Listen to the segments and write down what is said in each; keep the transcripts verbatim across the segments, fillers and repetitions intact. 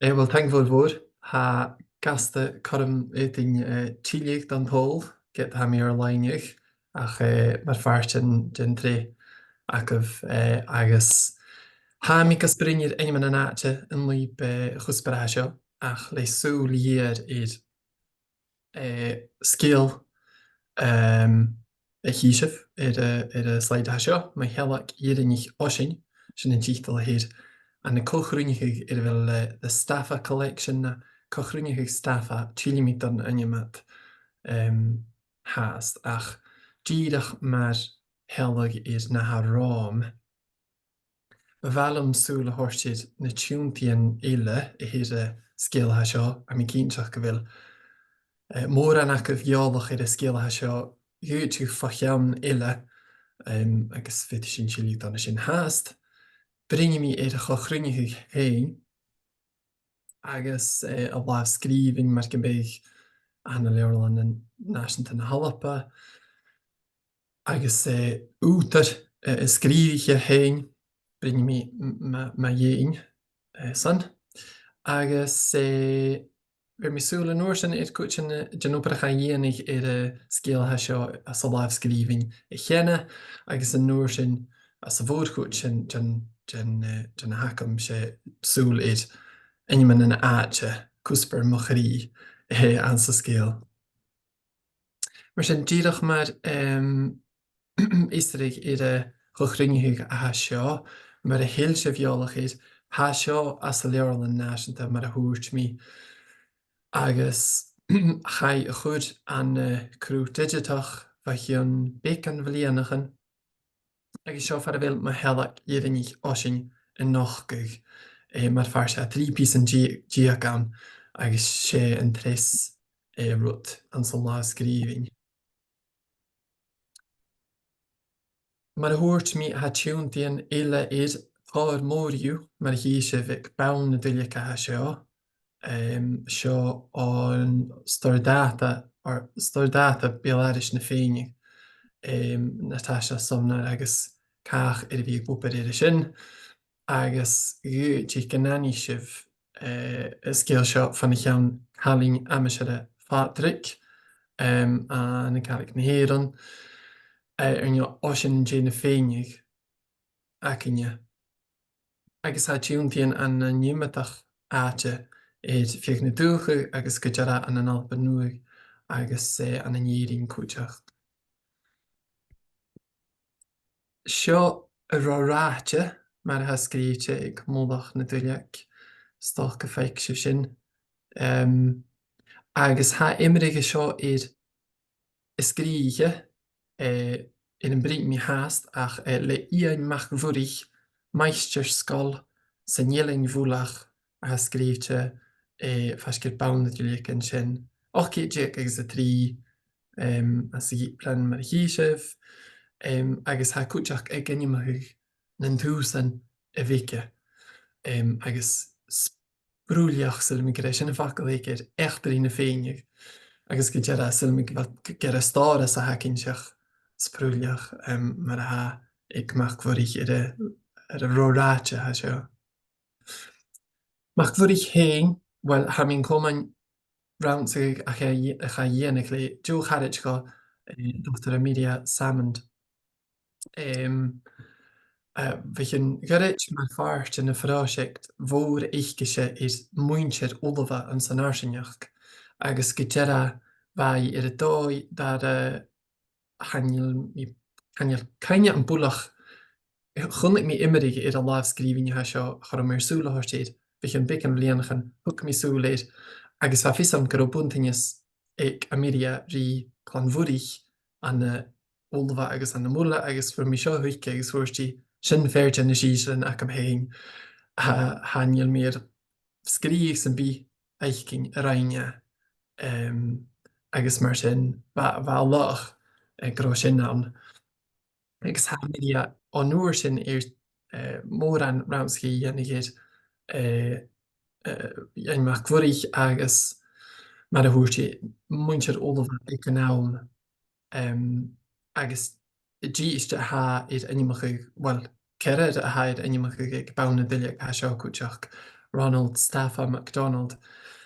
Eh, uill, taing mhòr mhòr. Tha e gasta cothrom fhaighinn, eh, tilleadh dhan t-Sabhal, ged a tha mi air loidhne, ach, eh, mar phàirt den, den t-sreath agaibh, eh, agus tha mi gus bruidhinn air ainmean-àite an lùib, eh, a' chuspair a tha seo, ach le sùil gheur air eh, sgeul, em, a chì sibh air, eh, air an slide a tha seo, Mo Shealladh Dheireannach Oisein, sin an tiotal a th' air, ann an co-chruinneachadh air a bheil, eh, The Staffa Collection, no co-chruinneachadh Staffa, tillidh mi don ainm ud, em, fhathast, ach dìreach mar shealladh air na tha romham, b' fheàrr leam sùil a thoirt air na tionndadh eile a th' air an sgeul a tha seo, tha mi cinnteach gu bheil, eh, mòran agaibh eòlach air an sgeul a tha seo, dh'fhaodte fo cheann eile, em, agus faodaidh sinn tilleadh dhan a sin fhathast. Bruidhnidh mi air a' cho-chruinneachadh fhèin, agus, eh, an làmh-sgrìobhainn mar gum biodh ann an Leabharlann Nàiseanta na h-Alba. Agus, eh, ùghdar, eh, a sgrìobhadh e fhèin, bruidhnidh mi m-, ma, ma dheidhinn, eh, san. Agus, eh, bheir mi sùil an uair sin air cuid den, eh, den obair a chaidh a dhèanamh air an sgeul a tha seo anns an làmh-sgrìobhainn a cheana, agus an uair sin anns a' mhòr-chuid den, den, den, eh, den a th' agam, 's e sùil air ainmean-àite, cuspair mo chridhe, eh, anns an sgeul. Mar sin, dìreach mar, em, fhiosraich air a' cho-chruinneachadh a tha seo, mar a tha sibh eòlach air, tha seo anns an Leabharlann Nàiseanta, mar a thuirt mi, agus chaidh a chur ann an, eh, cruth didseatach bho chionn beagan bhliadhnaichean, agus seo far a bheil Mo Shealladh Dheireannach Oisein a' nochdadh, eh, mar phàirt de thrì pìosan deu-, deug ann, agus 's e an treas, eh, rud anns an làmh-sgrìobhainn. Mar a thuirt mi, tha tionndadh eile air, tòrr mòr dhiubh, mar a chì sibh aig bonn na duilleig a tha seo. Em, seo on Stòr-dàta, or Stòr-dàta Beul-aithris na Fèinne, em, Natasha Sumner agus càch air a bhith ag obair air a sin, agus dh'fhaodte gun aithnich sibh, eh, an sgeul seo fon a' cheann Cailin Aimsire Phàdraig, em, ann an Gàidhlig na h-Èireann, eh, air neo Oisean Dè na Fèinne againne. Agus tha tionndadh ann an iomadach àite air feadh na dùthcha agus gu dearbh ann an Alba Nuadh agus, eh, ann an Èirinn cuideachd. Seo an ro-ràite, mar a tha sgrìobhte aig mullach na duilleig, 's dòcha gum faic sibh sin. Em, agus tha iomradh an seo air an sgrìobhadh, eh, air am bruidhinn mi fhathast, ach, eh, le Iain MacMhuirich, maighstir-sgoil san Eilean Mhuileach, a tha sgrìobhte, eh, faisg air bonn na duilleig an sin, ochd ceud deug agus a trì, em, anns a' Ghiblean mar a chì sibh, em, agus tha e cuideachd ag ainmeachadh nan tùsan a bh' aige, em, agus s-, sprùilleach, saoilidh mi gur e sin am facal a th' aige air eachdraidh na Fèinne, agus gu dearbh, saoilidh mi gu bheil, gur e stòras a th' againn seach sprùilleach, em, mar a tha aig MacMhuirich air a, air an ro-ràite a tha seo. MacMhuirich fhèin, uill, tha mi an comain rannsachadh a chaidh, a chaidh a dhèanamh le deagh charaid dhomh, eh, Dotair Amelia Salmond. Em, eh, bha e sin ghoirid mar phàirt de phròiseact mhòr aicese air muinntir Ulbha anns an fharsaingeachd, agus gu dearbh bha i air an dòigh dar, eh, chan eil mi, chan eil cuimhne agam buileach, chunnaic mi iomradh air an làmh-sgrìobhainn a tha seo, cha robh mi air sùil a thoirt air, bho chionn beagan bhliadhnaichean, thug mi sùil air, agus bha fios agam gun robh buntanas aig Amelia ri Clann Mhuirich ann an Ulbha agus ann am Muile, agus fhuair mi seo thuice agus thuirt i, sin fear de na sìthichean agam fhèin, tha, chan eil mi air sgrìobhadh sam bith fhaicinn a rinn e. Em, agus mar sin, bha, bha e laghach, eh, gun robh sin ann. Agus tha Amelia an uair sin air, eh, mòran rannsachaidh a dhèanamh air, eh, eh, Iain MacMhuirich agus, mar a thuirt i, muinntir Ulbha aig an àm. Em, agus dithis a tha air ainmeachadh, uill, ceathrar a tha air ainmeachadh aig bonn na duilleig a tha seo cuideachd, Ronald Staffa MacDonald,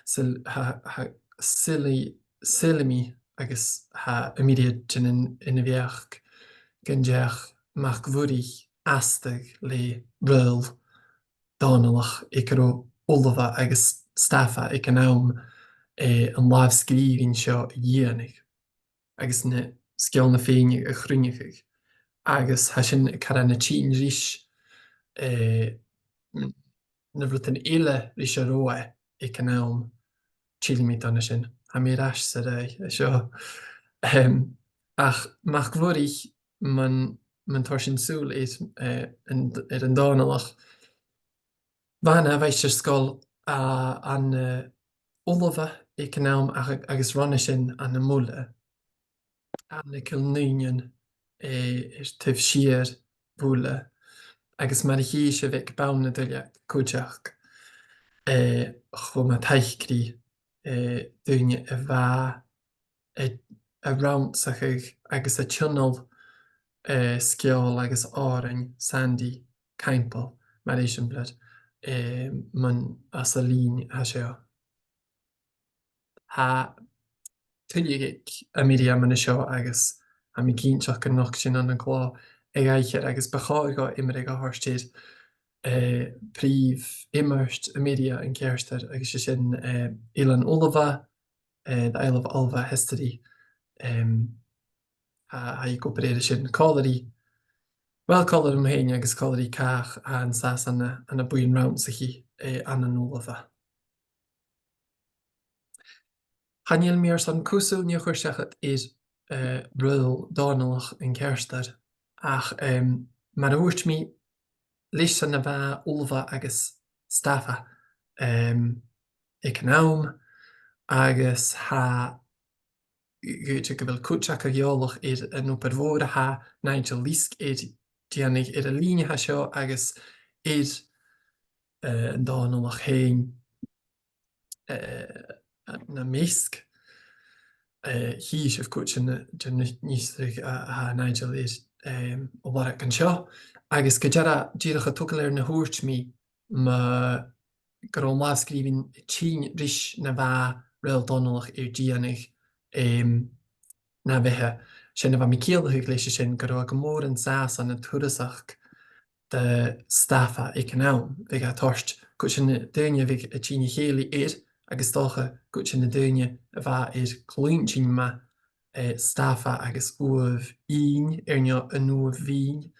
saoil-, tha, tha, saoilidh, saoilidh mi agus tha iomadh duine den, den bheachd gun deach Mac Mhuirich fhastadh le rùl Dòmhnallach aig an robh Ullamh agus Staffa aig an àm, eh, an làmh-sgrìobhainn seo a dhèanamh, agus na sgeulachdan fhèin a chruinneachadh. Agus tha sin car na tha a' tighinn ris, eh, na rudan eile ris an robh e aig an àm, tillidh mi dhan a sin. Tha mi air ais san rathad seo. Em, ach Mac Mhuirich, mun, mun toir sinn sùil air, eh, an, air an Dòmhnallach, bha e na mhaighstir-sgoil, a, an, eh, Ullamh aig an àm ach, agus roimhe sin ann am Muile, ann an Cill Naoighnean, eh, air taobh siar Mhuile, agus mar a chì sibh aig bonn na duilleig cuideachd, eh, cho math taic ri, eh, daoine a bha a, a' rannsachadh agus a' tionndadh, eh, sgeòil agus òrain Sandy Caimbeul, mar eisimpleir, eh, mun, às an linn a tha seo. Tha tuilleadh aig Emilia mun a seo agus tha mi cinnteach gun nochd sinn ann an clò a dh'aithghearr agus bu chòir dhomh iomradh a thoirt air, eh, prìomh iomairt Emilia an ceartair agus 's e sin, eh, Eilean Ullamh, eh, The Isle of Ulva History. Em, tha, tha i ag obair air sin còmhla ri, well, còmhla rium fhèin agus còmhla ri càch a tha an sàs ann an, ann am buidheann rannsachaidh, eh, ann an Ullamh. Chan eil mi airson cus ùine a chur seachad air, eh, rùl Dòmhnallach an ceartair, ach, em, mar a thuirt mi, leis-san a bha Ullamh agus Staffa, em, aig an àm, agus tha, gu, gu, gu bheil cuid aca eòlach air an obair mhòr a tha Nigel Leask air dèanamh air an linn a tha seo agus air, eh, an Dòmhnallach fhèin, eh, nam measg. Eh, chì sibh cuid den, den fhiosrachadh a, a tha Nigel air, em, a lorg an seo. Agus gu dearbh, dìreach a' togail air na thuirt mi, ma, gun robh an làmh-sgrìobhainn a' tighinn ris na bha rùil Dòmhnallach air dèanamh, em, na bheatha. Sin a bha mi a' ciallachadh leis a sin, gun robh e gu mòr an sàs ann an turasachd do Staffa aig an àm. Bhiodh e a' toirt cuid de na daoine a bhiodh a' tighinn a chèilidh air, agus 's dòcha cuid de na daoine a bha air cluinntinn mu, eh, Staffa agus Uamh Iain, air neo an Uamh Mhìn.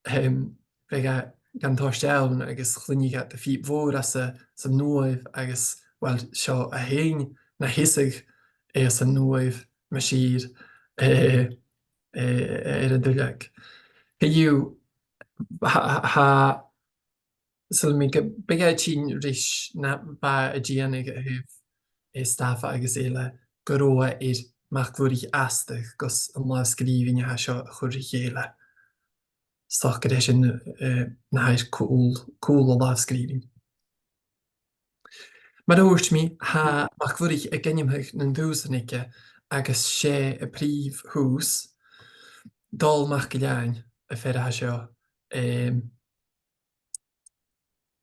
Em, bhiodh e gan toirt ann agus chluinneadh iad am fìor mhòr às a, san uamh agus, well, seo e fhèin na sheasamh às an uamh, mas fhìor, eh, eh, air an duilleag. Co-dhiù, tha, tha, tha, saoilidh mi gum biodh e a' tighinn ris na bha e a' dèanamh a thaobh, eh, Staffa agus eile, gun robh e air Mac Mhuirich fhastadh gus an làmh-sgrìobhainn a tha seo a chur ri chèile. 'S dòcha gur e sin, eh, na tha air cùl, cùl an làmh-sgrìobhainn. Mar a thuirt mi, tha Mac Mhuirich ag ainmeachadh nan dusan aige agus 's e a prìomh thùs Dòmhnall MacIlleathain am fear a tha seo. Em,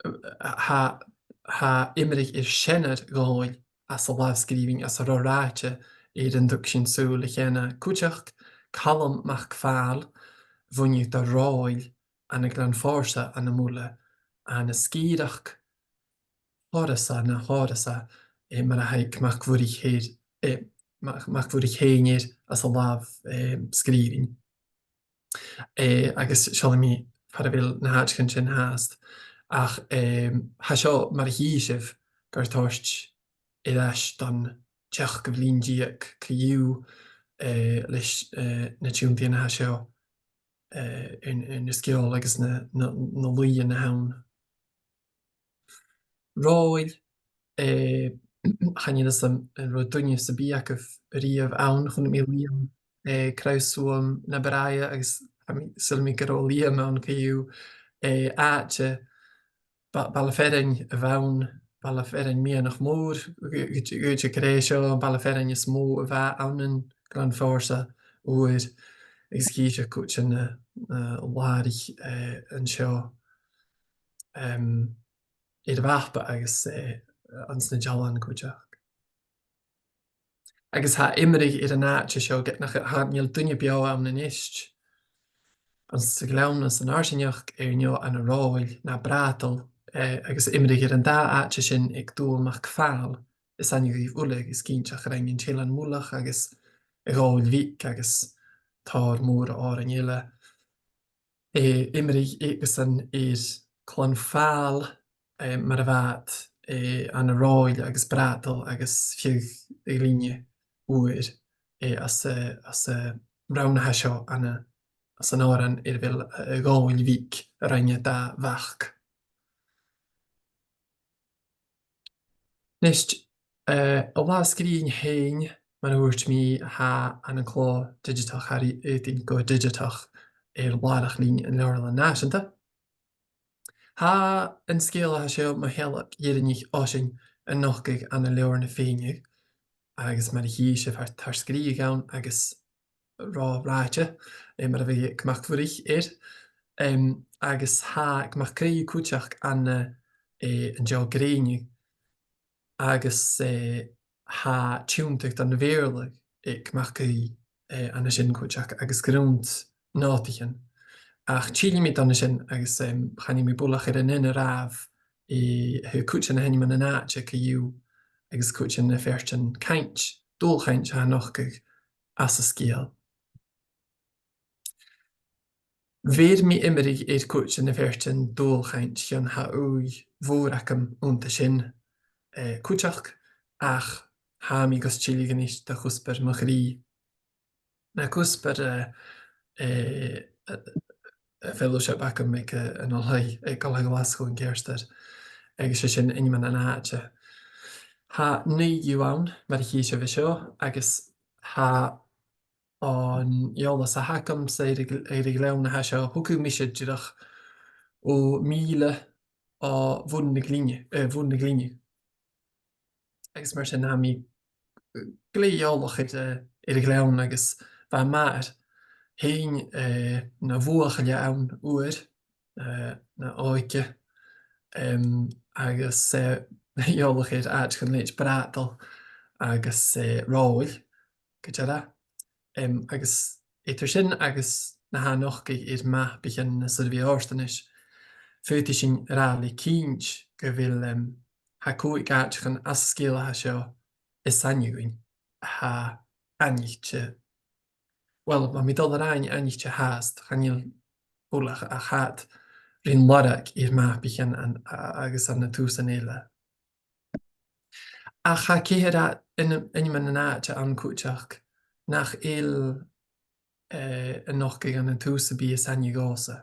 tha, tha iomradh air seanair Dhòmhnaill anns an làmh-sgrìobhainn, anns an robh ráite air an tug sinn sùil a cheana cuideachd, Calum MacPhàil, a bhuineadh do Ròill ann an Gleann Phòrsa ann am Muile, ann an sgìreachd Thòrasa, na Thòrasa, eh, mar a th' aig Mac Mhuirich fhèin, eh, Mac, Mac Mhuirich fhèin air anns an làmh, eh, sgrìobhainn. Eh, agus seallaidh mi far a bheil na h-àiteachan sin fhathast. Ach, em, tha seo, mar a chì sibh, gar toirt air ais don t-seachdamh linn deug co-dhiù, eh, leis, eh, na tionndaidhean a tha seo, eh, air, air na sgeòil agus na, na, na laoidhean a th' ann. Ròill, eh, chan eil fhios agam an robh duine sam bith agaibh a-riamh ann, chunnaic mi Liam, eh, Crouse uaim na bu tràithe agus tha mi, saoilidh mi gun robh Liam ann co-dhiù, eh, àite, ba-, baile fearainn a bh' ann, baile fearainn meadhanach mòr, gu, gu, gu, gu, gur e seo am baile fearainn as motha a bh' ann an Gleann Phòrsa uair, agus chì sibh cuid de na, na làraich, eh, an seo. Em, air a' mhapa agus, eh, anns na dealbhan cuideachd. Agus tha iomradh air an àite seo, ged nach, chan eil duine beò ann a-nis. Anns a' ghleann, anns an fharsaingeachd, air neo ann an Ròill no Bràdail, eh, agus iomradh air an dà àite sin aig Dùghall MacPhàil, is aithne dhuibh uile, is cinnteach, rinn an t-Eilean Muileach agus a' Ghàidheal Bhig agus tòrr mòr òrain eile. Eh, iomradh aige-san air Clann Fàil, eh, mar a bha iad, eh, ann an Ròill agus Bràdail agus feadh a' ghlinne uair, eh, anns a', anns an rann a tha seo ann an, anns an òran air a bheil, eh, a' Ghàidheal Bhig a rinn e dà mhac. Nis, eh, an latha sgrìobhainn fhèin, mar a thuirt mi, tha e ann an clò digiteach, tha e air aodainn gu digiteach air làrach-lìn an Leabharlainn Nàiseanta. Tha an sgeul a tha seo mu shealladh dh'fhireannaich Oisinn a' nochdadh ann an Leabhar na Fèinne, agus mar a chì sibh, tha, tha sgrìobhadh ann agus ro-ràite, eh, mar a bhiodh aig MacMhuirich air, em, agus tha aig MacRaith cuideachd ann an, eh, an deagh ghrèin, agus, eh, tha tionndadh don Bheurla aig MacAoidh, eh, an sin cuideachd agus grunn nòtaichean. Ach tillidh mi dhan a sin agus, em, chan eil mi buileach air an aon ràmh, eh, a thaobh cuid de na h-ainmean-àite co-dhiù agus cuid de na feartan cainnt, dual-chainnt a tha a' nochdadh anns an sgeul. Bheir mi iomradh air cuid de na feartan dual-chainnt chionn tha ùidh mhòr agam annta sin, eh, cuideachd, ach tha mi gus tilleadh a-nis do chuspair mo chridhe. Na cuspair, eh, eh, a, a fellowship agam aig, eh, an oilthigh, aig Oilthigh Ghlaschu an Ceartuair, agus 's e sin ainmean-àite. Tha naoi dhiubh ann, mar a chì sibh an seo, agus tha an t-eòlas a th' agamsa air a' ghl-, air a' ghleann a tha seo, thogadh mise dìreach o mhìle o bhun na glinne, eh, bhun na glinne. Agus mar sin tha mi, eh, glè eòlach air, eh, air a' ghleann agus bha m' athair fhèin, eh, na bhuachaille ann uair, eh, na òige, em, agus, eh, eòlach air àiteachan leithid Bràdail agus, eh, Ròill, gu dearbh. Em, agus eadar sin agus na tha a' nochdadh air mapaichean na Suirbhidh Òrdainnis, faodaidh sinn ràdh le cinnt gu bheil, em, tha còig àiteachan anns an sgeul a tha seo as aithne dhuinn a tha aithnichte, well, bha mi dol a ràdh aithnichte fhathast, chan eil buileach ach iad rin lorg air mapaichean an, a-, agus ann an tùsan eile. Ach tha ceithir a-, ain-, ainmean-àite ann cuideachd nach eil, eh, a' nochdadh ann an tùs sam bith as aithne dhòmhsa.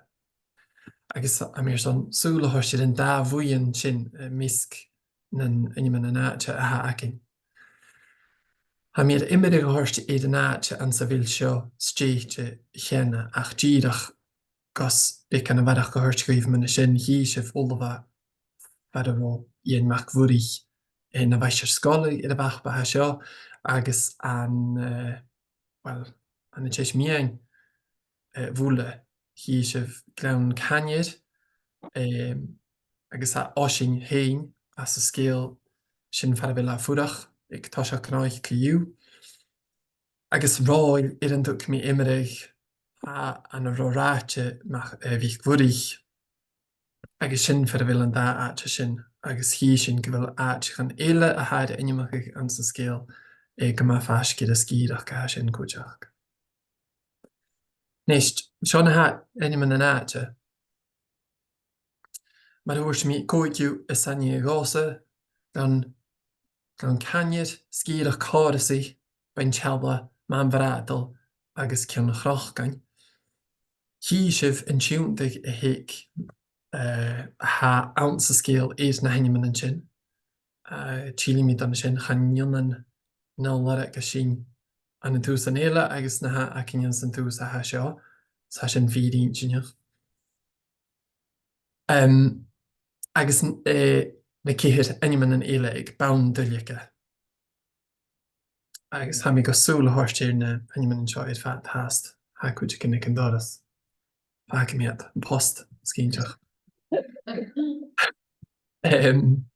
Agus tha mi airson sùil a thoirt air an dà bhuidheann sin, eh, am measg nan ainmean-àite a th' againn. Tha mi air iomradh a thoirt air an àite anns a bheil seo stèidhichte cheana, ach dìreach gus beagan a bharrachd a thoirt dhuibh mun a sin, chì sibh ullmhaidh far an robh Iain MacMhuirich, eh, na mhaighstir-sgoile air a' mhapa a tha seo, agus an, eh, well, ann an teis-meadhan, eh, Mhuile, chì sibh Gleann Cainnir, em, agus tha Oisinn fhèin anns an sgeul sin far a bheil e a' fuireach aig toiseach gnothach co-dhiù. Agus Ròill air an tug mi iomradh, tha e ann an ro-ràite Mac, eh, Mhic Mhuirich, agus sin far a bheil an dà àite sin, agus chì sinn gu bheil àiteachan eile a tha air ainmeachadh anns an sgeul, eh, gu math faisg air an sgìreachd a tha sin cuideachd. Nis, seo na h-ainmean-àite. Mar a thuirt mi, còig dhiubh as aithne dhòmhsa, Gleann, Gleann Cainnir, Sgìreachd Chòrdasaidh, Beinn Teala, Mam Bhràdail agus Cionn a' Chrocain. Chì sibh an tionndadh a th' aig, eh, a tha anns an sgeul air na h-ainmean sin. Eh, tillidh mi dhan a sin, chan ionann na lorgas sinn ann an tùsan eile agus na tha againn anns an tùs a tha seo, 's tha sin fìor inntinneach. Em, agus, eh, na ceithir ainmean eile aig bonn duilleige. Agus tha mi gu sùil a thoirt air na h-ainmean seo air fad fhathast, tha cuideigin aig an doras. Fàgaidh mi iad am post, cinnteach. Em,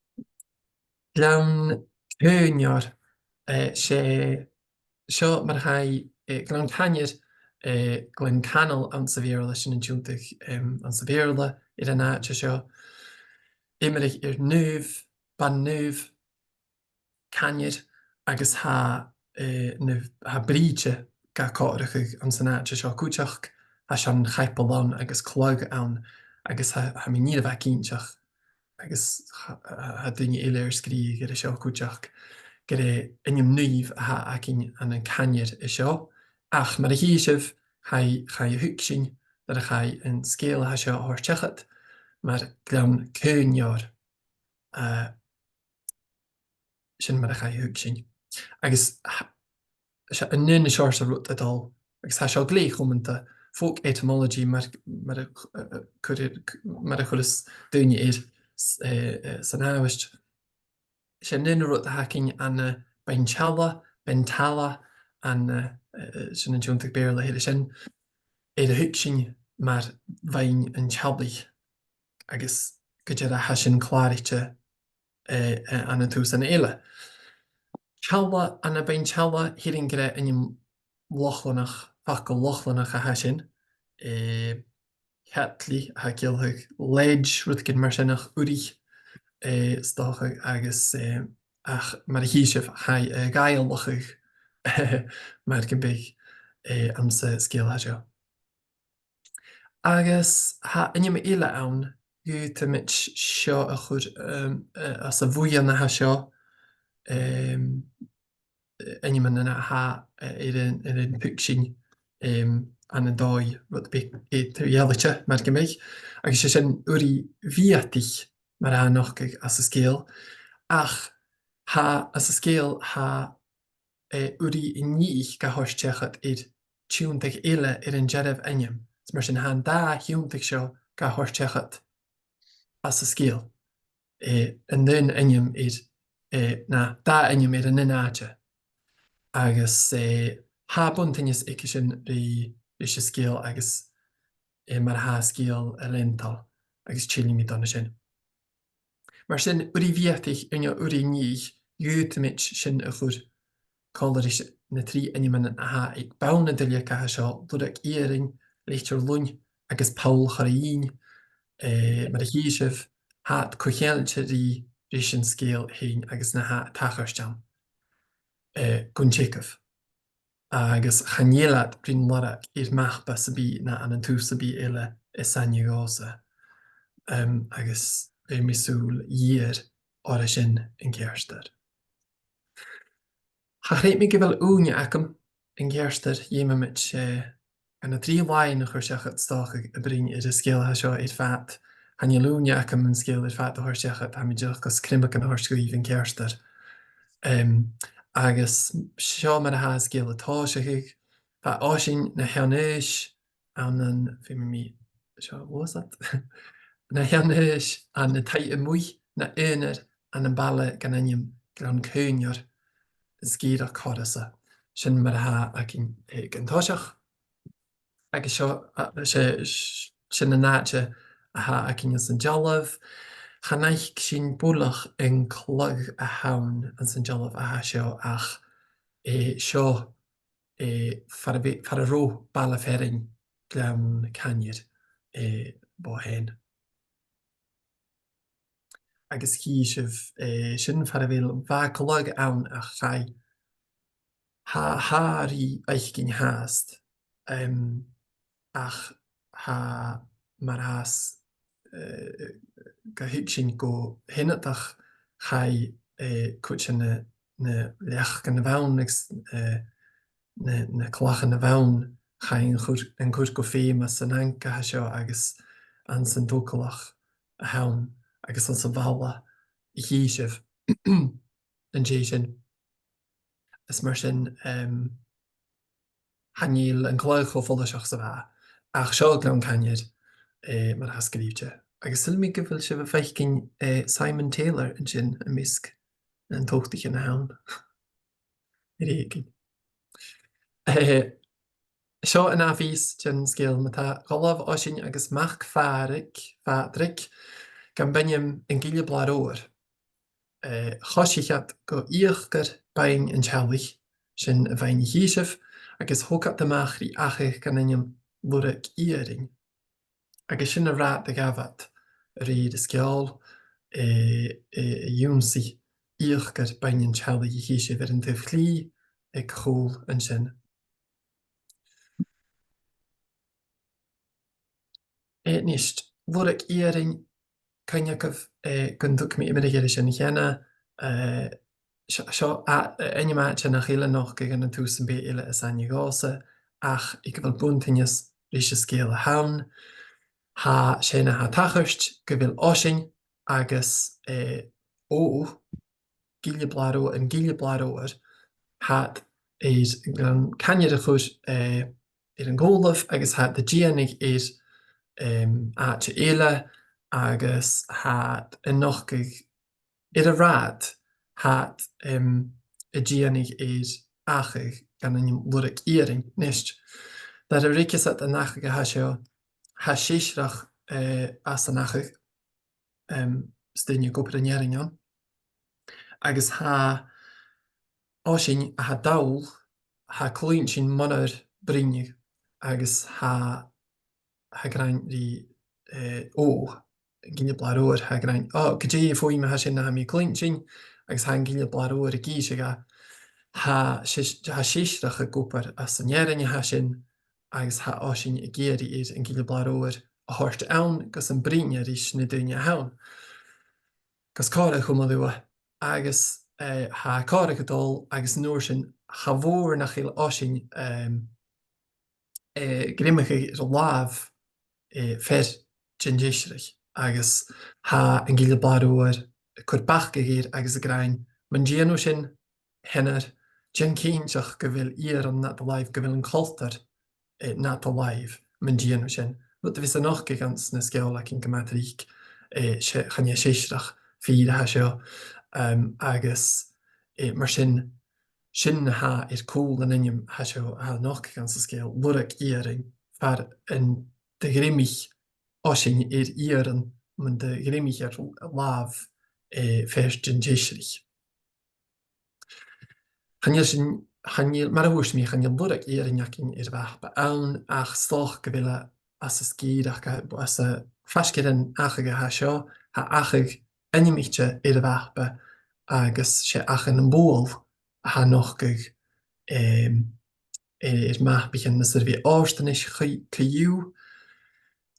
Gleann Caoineir, eh, 's e seo mar a chaidh, eh, Gleann Caoineir, eh, Glen Canail anns a' Bheurla, sin an tionndadh, em, anns a' Bheurla air an àite seo. Iomradh air naomh, Ban Naomh Caoineir, agus tha, eh, na, tha brìde ga comharrachadh anns an àite seo cuideachd, tha seann chaibideil ann agus cladh ann, agus tha, tha mi an ìre mhath cinnteach, agus tha, tha, tha daoine eile air sgrìobhadh air a seo cuideachd, gur e ainm naomh a th' againn ann an Caoineir an seo, ach mar a chì sibh, chaidh, chaidh a thuigsinn nuair a chaidh an sgeul a tha seo a thoirt seachad mar Gleann Caoineir, eh, sin mar a chaidh a thuigsinn. Agus tha, 's e an aon seòrsa rud a th' ann, agus tha seo glè chumanta, folk etymology, mar, mar a, eh, eh, cur, mar a chuireas daoine air s-, eh, eh, san àbhaist. 'S e an aon rud a th' againn ann am Beinn Teala, Beinn Teala, ann an, eh, eh, sin an tionndadh Beurla a th' air sin, air a thuigsinn mar Bheinn an Tealaidh, agus gu dearbh tha sin clàraichte, eh, eh, ann an taobh san eile. Teala, ann am Beinn Teala, tha iad ag ràdh ainm Lochlannach, facal Lochlannach a tha sin, eh, Ceatlaidh, a tha a' ciallachadh ledge, rudeigin mar sin, ach urraidh, eh, 's dòcha, agus, eh, ach mar a chì sibh, chaidh a dh'fhoillseachadh mar gum biodh, eh, anns an sgeul a tha seo. Agus tha ainm eile ann, dh'fhaodamaid seo a chur, em, eh, anns a' bhuidheann a tha seo, em, ainmean a tha, eh, air an, air an tuigsinn, em, ann an dòigh rud beag eadar-dhealaichte, mar gum biodh, agus 's e sin urraidh bheathaich mar a tha nochdadh anns an sgeul, ach tha, anns an sgeul, tha, eh, urraidh nigheach ga thoirt seachad air tionndadh eile air an dearbh ainm. Is mar sin tha an dà thionndadh seo ga thoirt seachad anns an sgeul, eh, an aon ainm air, eh, no dà ainm air an aon àite. Agus, eh, tha buntanas aige sin ri, ris an sgeul agus, eh, mar a tha an sgeul a' leantainn, agus tillidh mi dhan a sin. Mar sin, urraidh bheathaich, no urraidh nigheach, dh'fhaodamaid sin a chur còmhla ris na trì ainmean a tha aig bonn an duilleig a tha seo, lurg iarainn, leitir Lunn agus poll Chorra Dhinn, eh, mar a chì sibh, tha iad co-cheangailte ri, ris an sgeul fhèin agus na tha a' tachairt ann, eh, gun teagamh. Agus chan eil iad rin lorg air mapa sam bith no ann an taobh sam bith eile as aithne dhòmhsa. Em, agus bheir mi sùil gheur orra sin an ceartuair. Cha chreid mi gu bheil ùine agam an ceartuair, dh'fheumaidh mi, eh, na trì làithean a chur seachad 's dòcha a' bruidhinn air an sgeul a tha seo air fad. Chan eil ùine agam an sgeul air fad a thoirt seachad, tha mi dìreach gus criomagan a thoirt dhuibh an ceartuair. Em, agus seo mar a tha an sgeul a' tòiseachadh. Tha Oisean na Sheann Aois ann an, feumaidh mi seo a ghluasad. Na Sheann Aois ann an taigh a-muigh na aonar ann am baile gan ainm Gleann Caoineir, sgìre Chorrasa. Sin mar a tha againn, eh, aig an toiseach. Agus seo, a, 's e, s-, sin an àite a tha againn anns an dealbh. Chan fhaic sinn buileach an cladh a th' ann anns an dealbh a tha seo ach, eh, seo, eh, far a bhei-, far an robh baile fearainn Ghleann Caoineir, eh, bho shean. Agus chì sibh, eh, sin far a bheil, bha cladh ann ach chaidh, tha, tha ri fhaicinn fhathast, em, ach tha mar as, eh, gu h-àraidh sin gu h-ionadach chaidh, eh, cuid de na, na leacan a bh' ann agus, eh, na, na clachan a bh' ann, chaidh an cur, an cur gu feum anns an anga a tha seo agus anns an togalach a th' ann agus anns a' bhaile a chì sibh an dèidh sin. Is mar sin, em, chan eil an cladh cho follaiseach 's a bha, ach seo Gleann Caoineir, eh, mar a tha sgrìobhte. Agus saoilidh mi gu bheil sibh a' faicinn, eh, Simon Taylor an sin am measg nan tobhtaichean a th' ann. Air èiginn. Eh, seo an ath phìos den sgeul, ma-thà. Dh'fhalbh Oisean agus Mac Phàdraig, Phàdraig, gam b' ainm an Gille Blàth Reòir. Eh, choisich iad gu Ìochdar Beinn an t-Seallaidh, sin a' bheinn a chì sibh, agus thog iad a-mach ri achadh dhan ainm Lurag Iarainn. Agus sin an rathad a ghabh iad a rèir an sgeòil, eh, eh, a dh'ionnsaigh Ìochdar Beinn an t-Seallaidh a chì sibh air an taobh chlì aig a' chùl an sin. Eh, a-nis, Lurag Iarainn, cuimhnichibh, eh, gun tug mi iomradh air sin cheana, eh, seo, seo a-, ainm àite nach eil a' nochdadh ann an taobh sam bith eile as aithne dhòmhsa, ach aig a bheil buntanas ris an sgeul a th' ann. Tha, 's e na tha a' tachairt gu bheil Oisein agus, eh, Obh, Gille Blàth Reòir, an Gille Blàth Reòir, tha iad air an canar a chur, eh, air an cùlaibh agus tha iad a' dèanamh air, em, àite eile agus tha iad a' nochdadh air an rathad, tha iad, em, a' dèanamh air achadh dhan ainm Lurag Iarainn. A-nis, dar a ruigeas iad an achadh a tha seo, tha seisreach, eh, anns an achadh, em, 's daoine ag obair an fhearainn ann. Agus tha Oisein a tha dall, tha e a' cluinntinn munar bruidhinn agus tha, tha e ag ràdh ri, eh, Obh, an Gille Blàth Reòir, tha e ag ràdh, "O, gu dè am fuaim a tha sin a tha mi a' cluinntinn?" Agus tha an Gille Blàth Reòir ag innse dha, tha seis-, tha seisreach ag obair anns an fhearann a tha sin, agus tha Oisein ag iarraidh air an Gille Blàth Reòir a thoirt ann gus am bruidhinn e ris na daoine a th' ann. Gus còmhradh a chumail riutha, agus, eh, tha e a' còmhradh a' dol, agus an uair sin, cha mhòr nach eil Oisein, em, eh, a' greimeachadh air a làmh, eh, fear den t-seisreach, agus tha an Gille Blàth Reòir a' cur bacadh air agus ag ràdh, "Mun dèan thu sin, a sheanair, dèan cinnteach gu bheil iarann nad làimh, gu bheil an coltar, eh, nad làimh, mun dèan thu sin." Rud a bhios a' nochdadh anns na sgeòil againn gu math tric, eh, 's e, chan e seisreach fìor a tha seo, em, agus, eh, mar sin, sin na tha air cùl an ainm a tha seo a tha a' nochdadh anns an sgeul, Lurag Iarainn, far an do ghreimich Oisein air iarann mun do ghreimich e air làmh, eh, fear den t-seisreach. Chan eil sin, chan eil, mar a thuirt mi, chan eil Lurag Iarainn againn air a' mhapa ann, ach 's dòcha gu bheil e às an sgìre, ach anns a', faisg air an achadh a tha seo, tha achadh ainmichte air a' mhapa, agus 's e Achadh nam Buail a tha a' nochdadh, em, air, air mapaichean na Suirbhidh Òrdainnis co-, co-dhiù.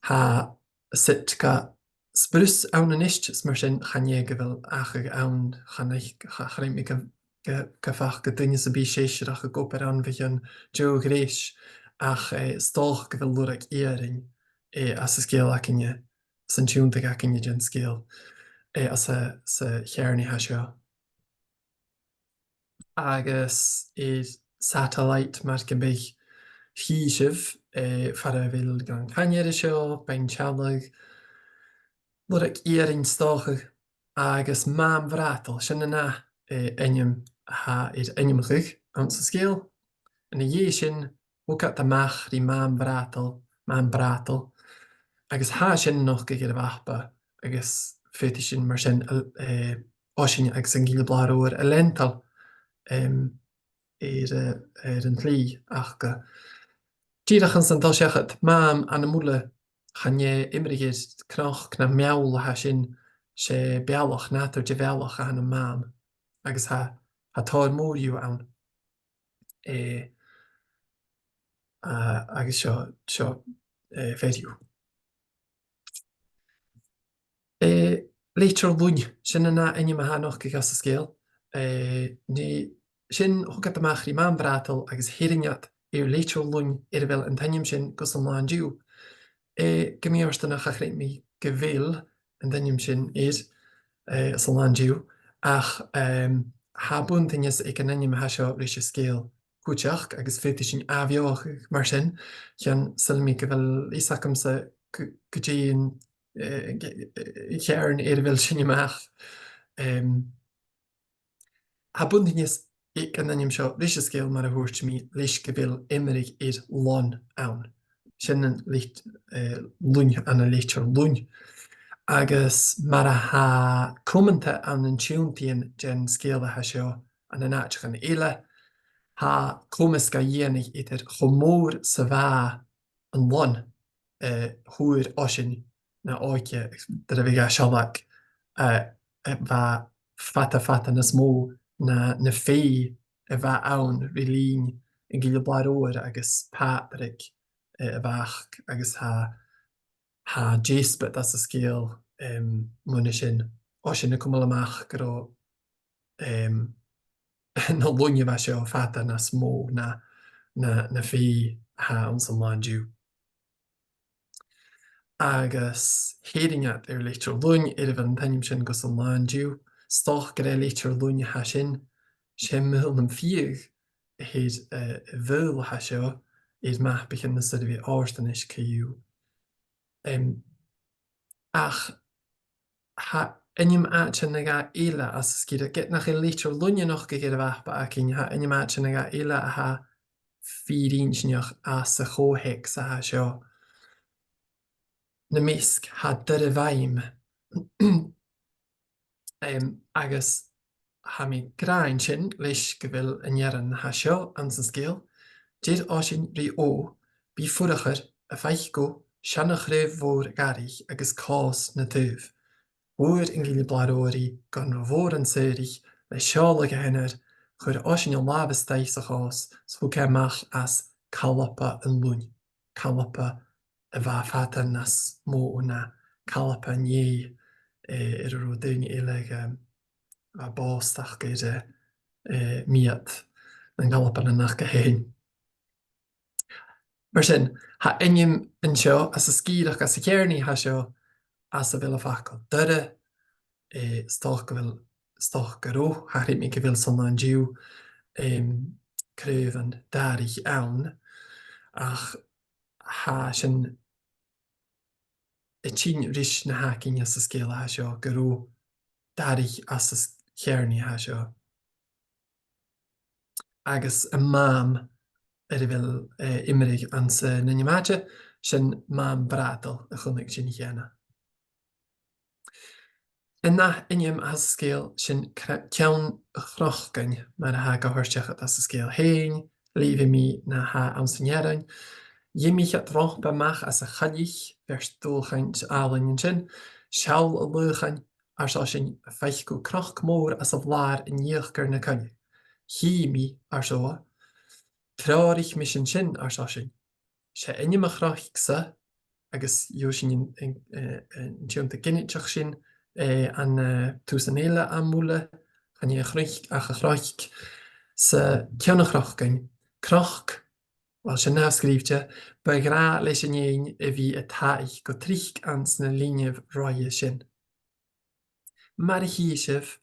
Tha siud ga spruas ann a-nis, is mar sin chan e gu bheil achadh ann, chan e, cha, cha chreid mi gu, gu, gum faca duine sam bith seisreach ag obair ann bho chionn deagh ghreis, ach, eh, 's dòcha gu bheil Lurag Iarainn, eh, anns an sgeul againne, san tionndadh againne den sgeul, eh, anns a', sa cheàrnaidh a tha seo. Agus air satellite mar gum biodh, chì sibh, eh, far a bheil Gleann Cainnir an seo, Beinn Teallaidh, Lurag Iarainn 's dòcha, agus Mam Bhradail, sin an ath, eh, ainm a tha air ainmeachadh anns an sgeul. An dèidh sin, thog iad a-mach ri Mam Bhradail, Mam Bradail, agus tha sin a' nochdadh air a' mhapa, agus faodaidh sinn mar sin, eh, Oisein agus an Gille Blàth Reòir a leantail, em, air, eh, air an t-slighe aca. Dìreach anns an dol seachad, Mam ann am Muile, chan e iomradh air cnoc no meall a tha sin, 's e bealach, nàdar de bhealach a th' ann am Mam, agus tha, tha tòrr mòr dhiubh ann. Eh, a, agus seo, seo, eh, fear dhiubh. Eh, Leitir Lunn, sin an ath ainm a tha a' nochdadh anns an sgeul. Eh, nì, sin, thog iad a-mach ri Mam Bradail agus their iad air Leitir Lunn air a bheil an t-ainm sin gus an là an-diugh. Eh, gu mì-fhortanach cha chreid mi gu bheil an t-ainm sin air, eh, san là an-diugh, ach, em, tha buntanas aig an ainm a tha seo ris an sgeul cuideachd, agus faodaidh sinn ath-bheothachadh mar sin, chionn 's toil leam gu bheil fhios agamsa gu, gu dè an, eh, g-, eh, cheàrn air a bheil sin a-mach. Em, tha buntanas aig an ainm seo ris an sgeul, mar a thuirt mi, leis gu bheil iomradh air lon ann. Sin an lit-, eh, Lunn ann an Leitir Lunn. Agus mar a tha cumanta ann an tionndadh den sgeul a tha seo ann an àiteachan eile, tha comas ga dhèanamh eadar cho mòr 's a bha an lon, eh, fhuair oisean na òige, dar a bhiodh e sealg, eh, eh, bha fada, fada nas motha na, na fèidh a bha ann ri linn an gille Bhlàr Mhòir agus Pàdraig, eh, a Mhac, agus tha, tha deasbad às an sgeul, em, mun a sin. Oisean a' cumail a-mach gun robh, em, na loin a bha seo fada nas motha na, na, na fèidh a tha anns an là an-diugh. Agus thèid iad air litir-loin air a bheil an t-ainm sin gus an là an-diugh. 'S dòcha gur e litir-loin a tha sin, 's e Muile nam Fiadh a th' air, eh, a' mhuil a tha seo air mapaichean na Suirbhidh Òrdainnis co-dhiù. Em, ach tha ainm àite no dhà eile anns an sgìre, ged nach eil litir-loin a' nochdadh air a' mhapa againn, tha ainm àite no dhà eile a tha fìor inntinneach anns a' cho-theacsa a tha seo. Nam measg, tha Doire Mhaim. Em, agus tha mi ag ràdh an sin leis gu bheil an earrann a tha seo anns an sgeul. Deir oisean ri Ò, Bi fuireach air, am faic thu seana-chraobh mhòr dharaich agus còs na taobh. Fhuair an gille Blàr Mhòir i gun robh mòran saothair aice, le seòladh a sheanar, chuir oisean a làmh a-staigh sa chòs, 's thug e a-mach às calpa an luinn. Calpa a bha fada nas motha na calpa an fhèidh, eh, air an robh daoine eile, eh, a' bàsachadh air, eh, eh, miad nan calpan an aca fhèin. Mar sin, tha ainm an seo anns an sgìreachd, anns a' cheàrnaidh a tha seo, anns a bheil am facal Doire, eh, 's dòcha gu bheil, 's dòcha gun robh, cha chreid mi gu bheil san là an-diugh, em, craobhan daraich ann, ach tha sin a' tighinn ris na th' againn anns an sgeul a tha seo, gun robh daraich anns a' cheàrnaidh a tha seo. Agus am mam air a bheil, eh, iomradh anns an ainm àite, sin Mam Bradail a chunnaic sinn cheana. An ath ainm anns an sgeul, sin cr-, Ceann a' Chnocain, mar a tha ga thoirt seachad anns an sgeul fhèin, leughaidh mi na tha anns an earrainn. Dh'imich iad romhpa a-mach às a' choillidh, bheir dualchainnt àlainn an sin. Seall, a laoghain, ars esan, am faic thu cnoc mòr anns a' bhlàr an fhìochdair na coille? Chì mi, ars Eògha. Treòraich mise an sin, ars esan. 'S e ainm a' chnoic-sa, agus gheibh sinn an, an, eh, an tionndadh ginideach sin, eh, an, eh, taobh san eile à Muile, chan e a' chnoc ach a' chnoc, 's e Ceann a' Chnocain, cnoc, uill, sin na tha sgrìobhte, bu ghràdh leis an fhèin a bhith a' taghadh gu tric anns na linnean roimhe sin. Mar a chì sibh,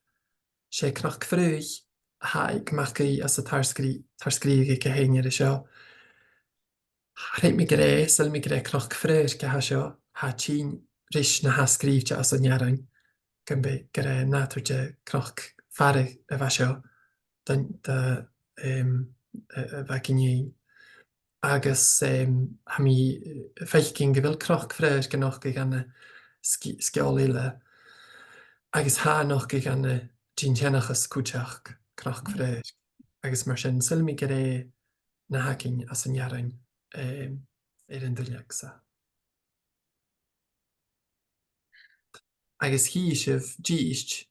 's e Cnoc Fraoich a th' aig MacAoidh anns an tar-sgrì-, tar-sgrìobhadh aige fhèin air a seo. Chreid mi gur e, saoil mi gur e Cnoc Fraoich a tha seo, tha e a' tighinn ris na tha sgrìobhte anns an earrainn, gum bi gur e nàdar de chnoc-fhaire a bha seo, don, do, em, a, a bha aig an fhèin. Agus, em, tha mi, eh, a' faicinn gu bheil Cnoc Fraoich a' nochdadh ann an sgi-, sgeul eile, agus tha e a' nochdadh ann an dìon-seanchas cuideachd, Cnoc Fraoich. Agus mar sin, saoil mi gur e na th' againn anns an earrainn, em, air an duilleag-sa. Agus chì sibh dithis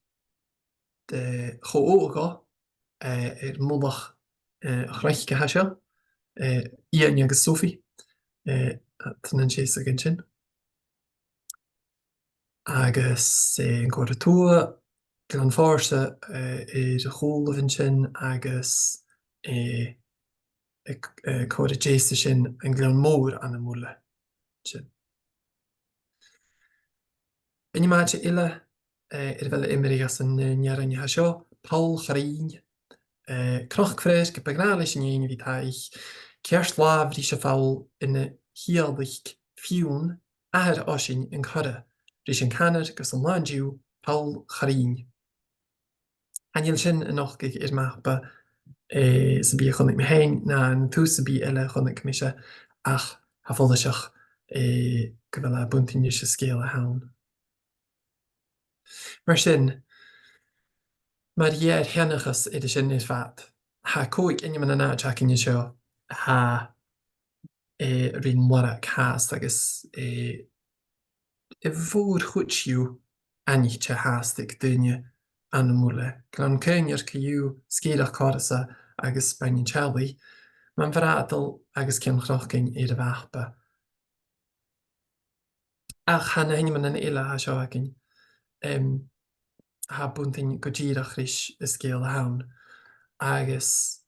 de cho-ogha, eh, air mullach, eh, a' chnoc a tha seo, eh, Iain agus Sophie, eh, a tha nan seasamh an sin. Agus, eh, an còrr a tuath, Gleann Fòrsa, eh, air a chùlaibh an sin, agus, eh, a' c-, eh, còrr a deas an sin, an Gleann Mòr ann am Muile. Sin. Ainm àite eile, eh, air a bheil iomradh anns an, eh, earrainn a tha seo, Poll Chruinn, eh, Cnoc Fraoich, bu ghràdh leis an fhèin a bhith a' taghadh, ceart làmh ris a' pholl ina thiodhlaic Fionn, athair Oisinn an Corra, ris an canar gus an là an-diugh Poll Chruinn. Chan eil sin a' nochdadh air mapa, eh, sam bith a chunnaic mi fhèin, no an taobh sam bith eile a chunnaic mise, ach tha e follaiseach, eh, gu bheil e a' buntainn ris an sgeul a th' ann. Mar sin, mar a tha an t-seanchas air sin air fad, tha còig ainmean-àite againn an seo, tha, eh, rin lorg fhathast agus, eh, a' mhòr-chuid dhiubh aithnichte fhathast aig daoine ann am Muile. Gleann Caoinear co-dhiù, sgìreachd Chorsa agus Beinn an t-Seallaidh, Mam Bhradail agus Ceann Chnocain air a' mhapa. Ach tha na h-ainmean eile a tha seo againn, em, tha buntainn gu dìreach ris an sgeul a th' ann, agus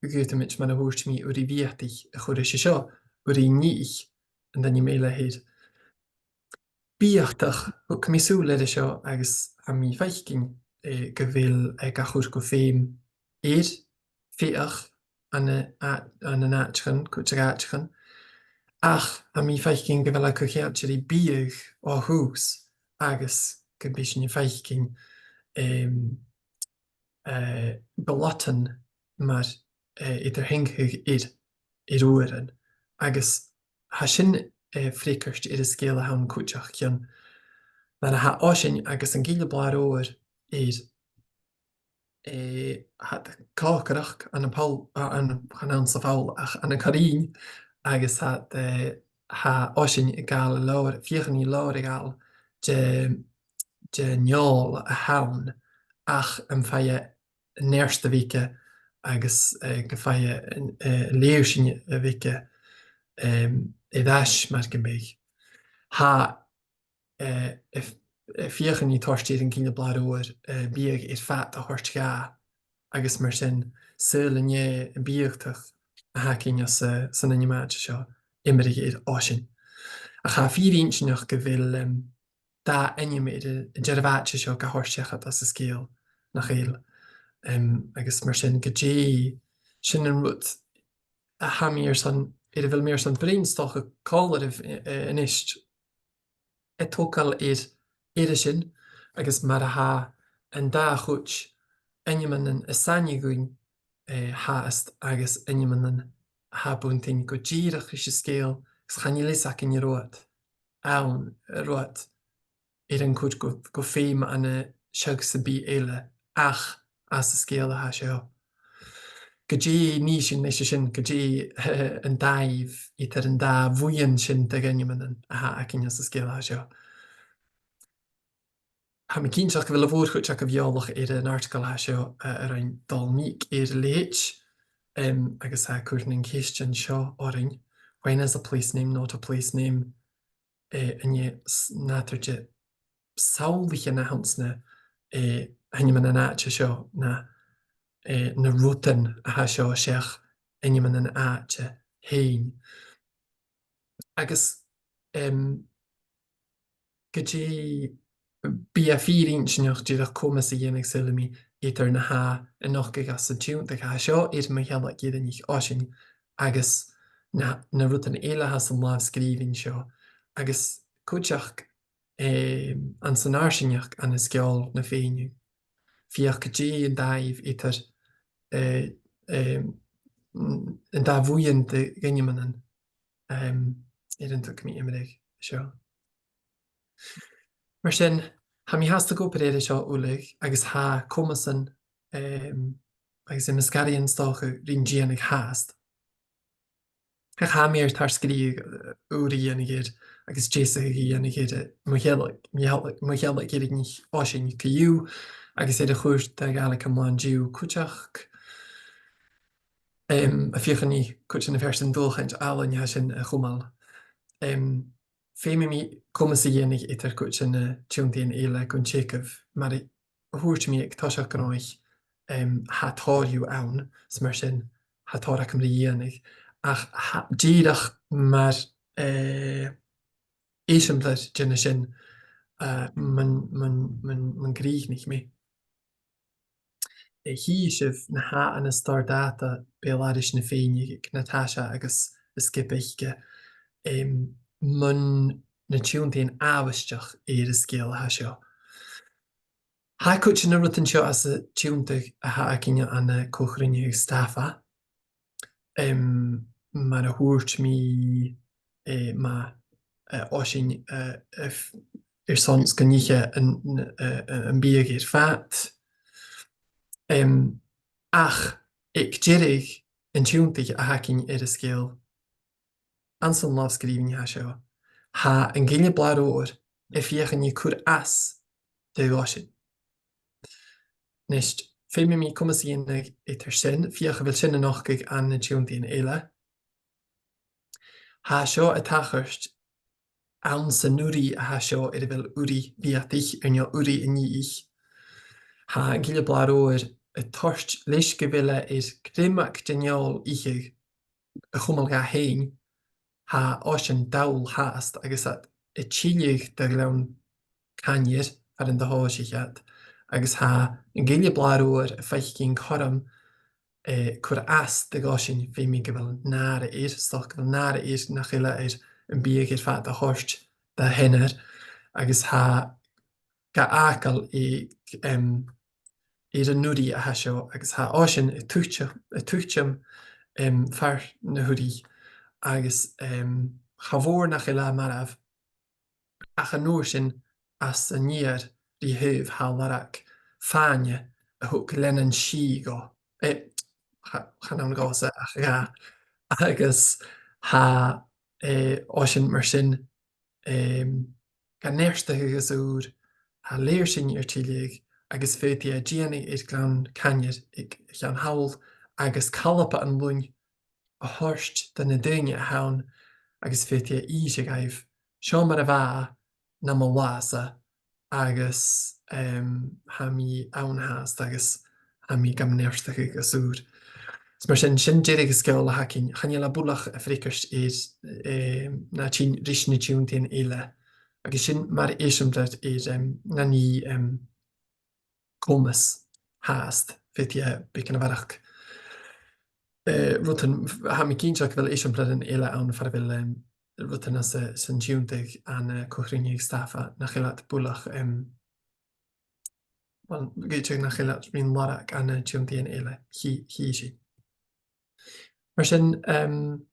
dh'fhaodamaid, mar a thuirt mi, uair a bhìodaich a chur ris an seo, uair a nì an t-ainm eile a th' air. Bìodach, thug mi sùil air a seo agus tha mi a' faicinn, eh, gu bheil, eh, e ga chur gu feum air feadh ann an, a-, ann an àiteachan, cuid de dh'àiteachan. Ach tha mi a' faicinn gu bheil e co-cheangailte ri biadh o thùs agus gum bi sinn a' faicinn, em, eh, glutton mar, eh, eadar-theangachadh air, air uairean. Agus tha sin, eh, freagairt air an sgeul a th' ann cuideachd, chionn mar a tha oisean agus an gille-blàr òir air, eh, tha iad còcaireachd ann am poll, a-, ann, chan ann sa pholl, ach ann an corrainn, agus tha iad, eh, tha oisean a' gabhail leabhar, feuchainn leabhar a ghabhail de, de neul a th' ann, ach am faigh e neart a bh' aige agus, eh, gum faigh e, eh, lèirsinn a bh' aige, em, air ais mar gum biodh. Tha, eh, a' f-, a' feuchainn ri toirt air an gille-blàr òir, eh, biadh air fad a thoirt dha, agus mar sin, saoil an e am bìodach a th' againn anns, eh, san ainm-àite seo, iomradh air oisean. Ach tha e fìor inntinneach gu bheil, em, dà ainm air an dearbh àite seo ga thoirt seachad anns an sgeul, nach eil? Em, agus mar sin, gu dè, sin an rud a tha mi airson, air a bheil mi airson bruidhinn 's dòcha còmhla ribh, eh, eh, a-nis, a' togail air, air sin, agus mar a tha an dà chuid ainmean as aithne dhuinn, eh, fhathast agus ainmean a tha buntainn gu dìreach ris an sgeul, 's chan eil fhios againn an robh iad ann, an robh iad air an cur gu, gu feum ann an seagh sam bith eile ach anns an sgeul a tha seo. Gu dè nì sinn leis a sin, gu dè, eh, an dàimh eadar an dà bhuidheann sin de dh'ainmean a tha againn anns an sgeul a tha seo. Tha mi cinnteach gu bheil a' mhòr-chuid agaibh eòlach air an article a tha seo, eh, a rinn Dòmhnall Nic air a leithid, em, agus tha e a' cur nan ceistean seo oirnn. When is a place name not a place name? Eh, an e s-, nàdar de samhlaichean a th' anns na, eh, ainmean-àite seo, na, eh, na rudan a tha seo seach ainmean-àite fhèin. Agus, em, gu dè, bidh e fìor inntinneach dìreach coimeas a dhèanamh, saoilidh mi, eadar na tha a' nochdadh anns an tionndadh a tha seo air Mo Shealladh Dheireannach Oisein agus na, na rudan eile a tha san làmh-sgrìobhainn seo, agus cuideachd, em, anns an fharsaingeachd ann an sgeòil na fèinne. Feuch gu dè an dàimh eadar, eh, em, an dà bhuidheann de dh'ainmean, em, air an tug mi iomradh seo. Mar sin, tha mi fhathast ag obair air a seo uile agus tha comasan, em, agus tha mi a' sgaradh 's dòcha ri an dèanamh fhathast. Ach tha mi air tar-sgrìobhadh, eh, ùr a dhèanamh air, agus deasachadh a dhèanamh air, eh, Mo Shealladh, Mo Shealladh, Mo Shealladh Dheireannach Oisein co-dhiù, agus air a chur dha Gàidhlig an latha an-diugh cuideachd. Em, a' feuchainn ri cuid de na feartan dualchainnt àlainn a tha sin a chumail. Em, feumaidh mi comas a dhèanamh eadar cuid de na tionndadh eile gun teagamh, mar a thuirt mi aig toiseach gnothaich, em, tha tòrr dhiubh ann, 's mar sin, tha tòrr agam ri dhèanamh. Ach tha, dìreach mar, eh, eisimpleir dhen a sin, eh, mun, mun, mun, mun chrìochnaich mi. Eh, chì sibh na tha ann an stòr dàta Beul-Aithris na Fèinne aig Natasha agus an sgioba aice, em, mun na tionndaidhean àbhaisteach air an sgeul a tha seo. Tha cuid de na rudan seo anns an tionndadh a tha againne ann an co-chruinneachadh Staffa. Em, mar a thuirt mi, eh, ma, eh, oisean, eh, eh, f-, airson 's gun ith e am, am, am biadh air fad. Em, ach aig deireadh an tiontaidh a th' againn air an sgeul, anns an làmh-sgrìobhainn a tha seo, tha an gille blàth reamhar a' feuchainn ri cur às do dh'oisean. A-nis, feumaidh mi coimeas a dhèanamh eadar sin, feuch a bheil sin a' nochdadh ann an tiontaidhean eile. Tha seo a' tachairt anns an urrainn a tha seo air a bheil urrainn bheathaich, air neo urrainn an fhìdhlearaich. Tha an gille blàth reamhar a' toirt leis gu bheil e air criomag den fheòil ithe a chumail dha fhèin, tha oisean dall fhathast agus iad a' tilleadh do ghleann Cainnear far an do thòisich iad, agus tha an gille blàth reamhar a' faicinn cothrom, eh, cur às do dh'oisean, feumaidh gu bheil nàire air, 's dòcha gu bheil nàire air nach eil e air am biadh air fad a thoirt do sheanair, agus tha ga fhàgail aig, em, air an urrainn a tha seo, agus tha oisean a' tuiteam, a' tuiteam, em, far na h-urrainn, agus, em, cha mhòr nach eil e marbh, ach an uair sin às an iar ri thaobh tha lorg fàinne a thug leannan sìth dha. Eh, cha, chan ann dhòmhsa ach dha. Agus tha, eh, oisean mar sin, em, ga neartachadh às ùr, tha lèirsinn air tilleadh, agus faodaidh e dèanamh air Gleann Cainnear aig a' cheann thall, agus calba an luinn a thoirt do na daoine a th' ann, agus faodaidh e innse dhaibh, seo mar a bha e nam latha-sa, agus, em, tha mi ann fhathast agus tha mi gam neartachadh às ùr. Is mar sin, sin deireadh an sgeòil a th' againn. Chan eil e buileach a' freagairt air, em, na tinn ris na tionndaidhean eile. Agus sin mar eisimpleir air, em, na nì, em, comas fhathast, faodaidh e beagan a bharrachd. Eh, rudan, tha mi cinnteach gu bheil eisimpleirean eile ann far a bheil, em, rudan às, eh, san tionndadh ann an, eh, co-chruinneachadh staffa nach eil iad buileach, em, well, gu dearbh nach eil iad rin lorg ann an, eh, tionndadh eile, chì, chì sinn. Mar sin, em,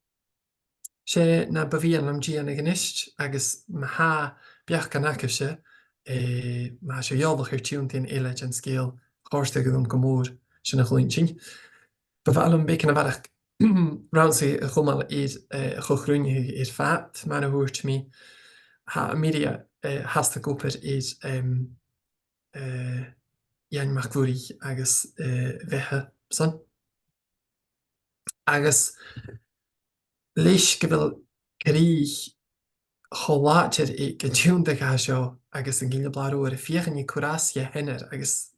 's e na bu mhiann leam dèanamh a-nis, agus ma tha beachdan agaibhse, eh, ma tha sibh eòlach air tionndadh eile den sgeul, chòrdadh e rium gu mòr sin a chluinntinn. Bu mhath leam beagan a bharrachd rannsachaidh a chumail air, eh, a' cho-chruinneachadh air fad, mar a thuirt mi. Tha Amelia, eh, fhathast ag obair air, em, eh, Iain MacMhuirich agus, eh, a bheatha-san. Agus leis gu bheil crìch cho làidir aig an tionndadh a tha seo agus an gille blàth reamhar a' feuchainn ri cur às dha sheanair agus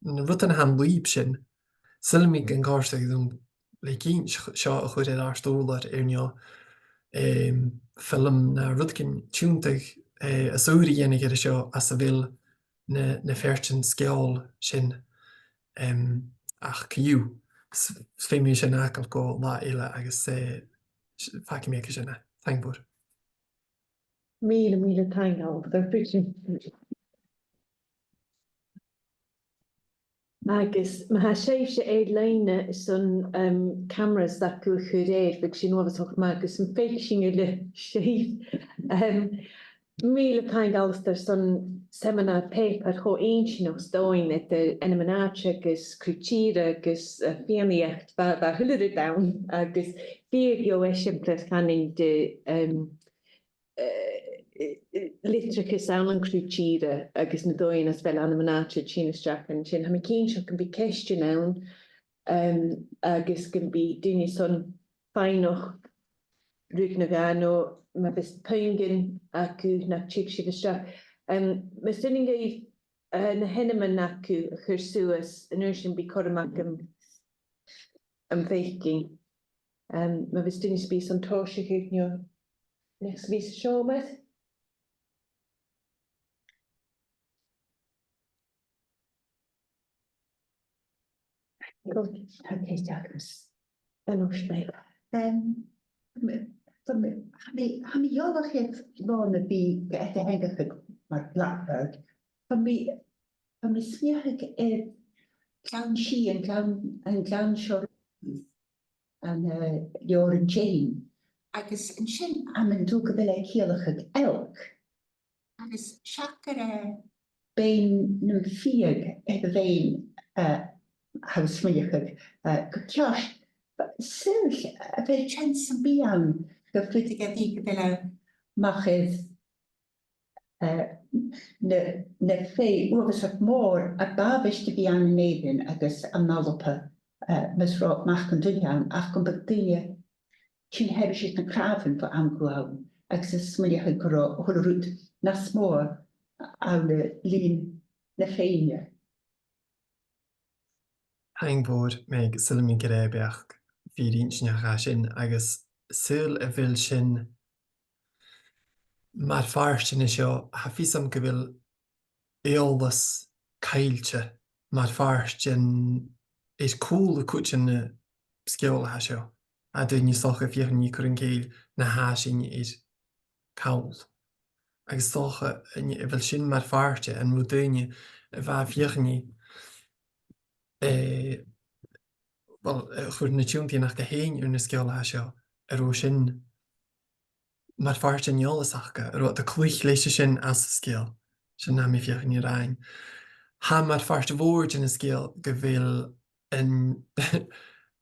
na rudan a tha an lùib sin, saoilidh mi gun còrdadh rium le cinnt seo a chur air àrd-ùrlar air neo, em, film no rudeigin tionndadh, eh, às ùr a dhèanamh air seo anns a bheil na, na feartan sgeòil sin, em, ach co-dhiù. S-, s-, feumaidh mi sin fhàgail gu latha eile agus, eh, s-, fàgaidh mi aig sin e. Taing mhòr. Mìle, mìle taing, Alasdair, bidh sinn. Agus ma tha sibhse air-loidhne son, um, cameras agaibh a chur air, bidh sinn uabhasach math gus am faic sinn uile sibh. Um, mìle taing, Alasdair, son seiminear pàipear cho inntinneach 's dòigh eadar ainmean-àite agus cruth-tìre agus, uh, fiannaigheachd, bha, bha a h-uile rud ann, agus fìor dheagh eisimpleir, chanainn, de, um, eh, eh, eh, litreachas ann an cruth-tìre agus na dòighean às a bheil ainmean-àite a' tighinn a-steach an sin. Tha mi cinnteach gum bi ceistean ann, em, agus gum bi daoine son faighneachd rud no dhà, no ma bhios puingean agaibh nach tig sibh a-steach. Em, mas urrainn dhuibh, eh, na h-ainmean agaibh a chur suas, an uair sin bidh cothrom agam am faicinn. Em, ma bhios duine sam bith son tòiseachadh no next bhith sa seòmar. Go, okay, Douglas. An uair sin. Em, m-, m-, tha mi, tha mi eòlach air lòn a bhith ga eadar-theangachadh mar Blackbird. Tha mi, tha mi a' smaoineachadh air Gleann Sìth, an gleann, an gleann seo an, eh, leabhar an t-Seinn. Agus an sin, tha mi an dùil gu bheil e a' ciallachadh elk. Agus seach gur e beinn nam fiadh air a bheinn, eh, a tha smaoineachadh, eh, gu ceart. Saoil, a bheil seans sam bith ann gu faodadh e bhith gu bheil e a-mach air, eh, na, na fèidh uabhasach mòr a b' àbhaist a bhith ann an Èirinn agus ann an Alba, eh, mus robh mac an duine ann, ach gum biodh daoine a' tighinn thairis air na cnàmhan bho àm gu àm, agus a' smaoineachadh gun robh a h-uile rud nas motha ann an linn na fèinne. Taing mhòr, Meg, saoilidh mi gur e beachd fìor inntinneach a tha sin, agus saoil a bheil sin mar phàirt den seo, tha fios agam gu bheil eòlas caillte mar phàirt den, air cùl a' chuid de na sgeulachdan seo. Tha daoine 's dòcha a' feuchainn ri cur an cèill na tha sinn air call. Agus 's dòcha, an, a bheil sin mar phàirt, an robh daoine a bha a' feuchainn, eh, well, a chur na tionndadh aca fhèin air na sgeulachdan seo, an robh sin mar phàirt den eòlas aca, an robh iad a' cluich leis a sin anns an sgeul. Sin na tha mi a' feuchainn ri ràdh. Tha mar phàirt mhòr den sgeul gu bheil an,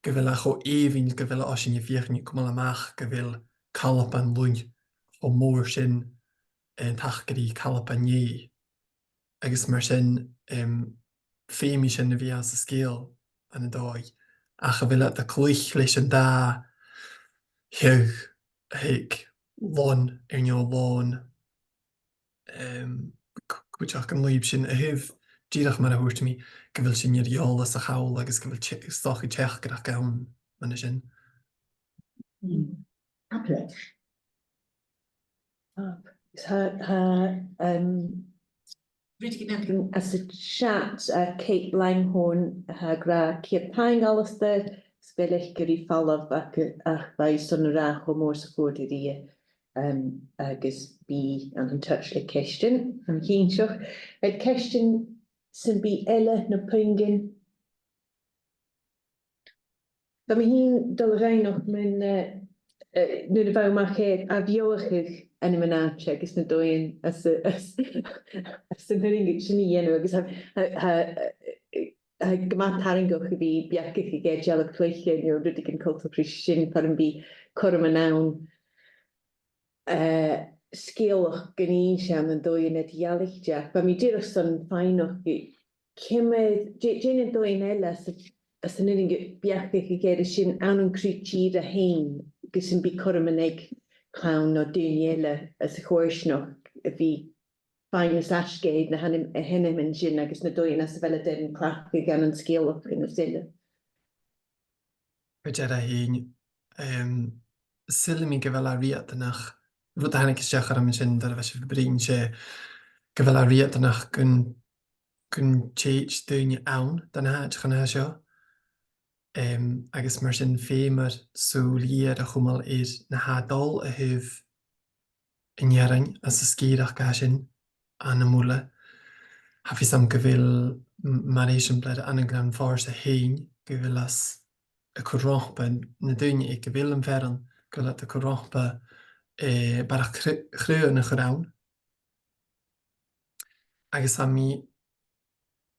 gu bheil e cho èibhinn, gu bheil e, oisinn, a' feuchainn ri cumail a-mach gu bheil Calban Lùin cho mòr sin, eh, an taca ri Calban Dè. Agus mar sin, em, feumaidh sin a bhith anns an sgeul ann an dòigh. Ach a bheil iad a' cluich leis an dà theagh a th' aig Lòn air neo Lòn, em, c-, cuideachd an lùib sin a thaobh, dìreach mar a thuirt mi, gu bheil sinn air eòlas a chall agus gu bheil te-, 's dòcha teachdaireachd ann mar sin. Mm. Tapadh leibh. Tha, tha, um, rudeigin anns a' chat, uh, Kate Langhorne, tha i ag ràdh, ceud taing, Alasdair, 's bheil aice ri falbh ach, ach bha i son a ràdh cho mòr 's a chòrd e rithe, um, agus bidh i in touch le ceistean, tha mi cinnteach. A bheil ceistean sam bith eile no puingean? Tha mi fhìn a' dol a dh'fhaighneachd mun, eh, eh, nuair a bha thu a-mach air ath-bheòthachadh ainmean-àite agus na dòighean anns a', anns, anns an urrainn dhut sin a dhèanamh, agus tha, tha, tha, eh, tha e gu math tarraingeach a bhith beachdachadh air dealbh-chluiche no rudeigin coltach ri sin far am bi cothroman ann, eh, sgeulachd gun innse ann an dòigh eadar-dhealaichte. Bha mi dìreach son faighneachd, ciamar, dè, dè na dòighean eile anns a', anns an urrainn dhut beachdachadh air a sin ann an cruth-tìre fhèin, gus am bi cothroman aig clann no daoine eile anns a' choimhearsnachd a bhith faighinn nas fhaisge air na h-ainm-, a h-ainmean sin agus na dòighean anns a bheil iad air an cleachdadh ann an sgeulachdan is eile. Gu dearbh fhèin, em, saoilidh mi gu bheil e riatanach, rud a thàinig a-steach orm an sin nuair a bha sibh a' bruidhinn, 's e gu bheil e riatanach gun, gun tèid daoine ann dha na h-àiteachan a tha seo. Em, agus mar sin feumar sùil gheur a chumail air na tha dol a thaobh an earrainn anns an sgìreachd a tha sin ann am Muile. Tha fios agam gu bheil, m-, mar eisimpleir, ann an Gleann Forsa fhèin, gu bheil iad a' cur romhpa, na daoine aig a bheil am fearann, gu bheil iad a' cur romhpa, eh, barrachd cr-, chraobhan a chur ann. Agus tha mi,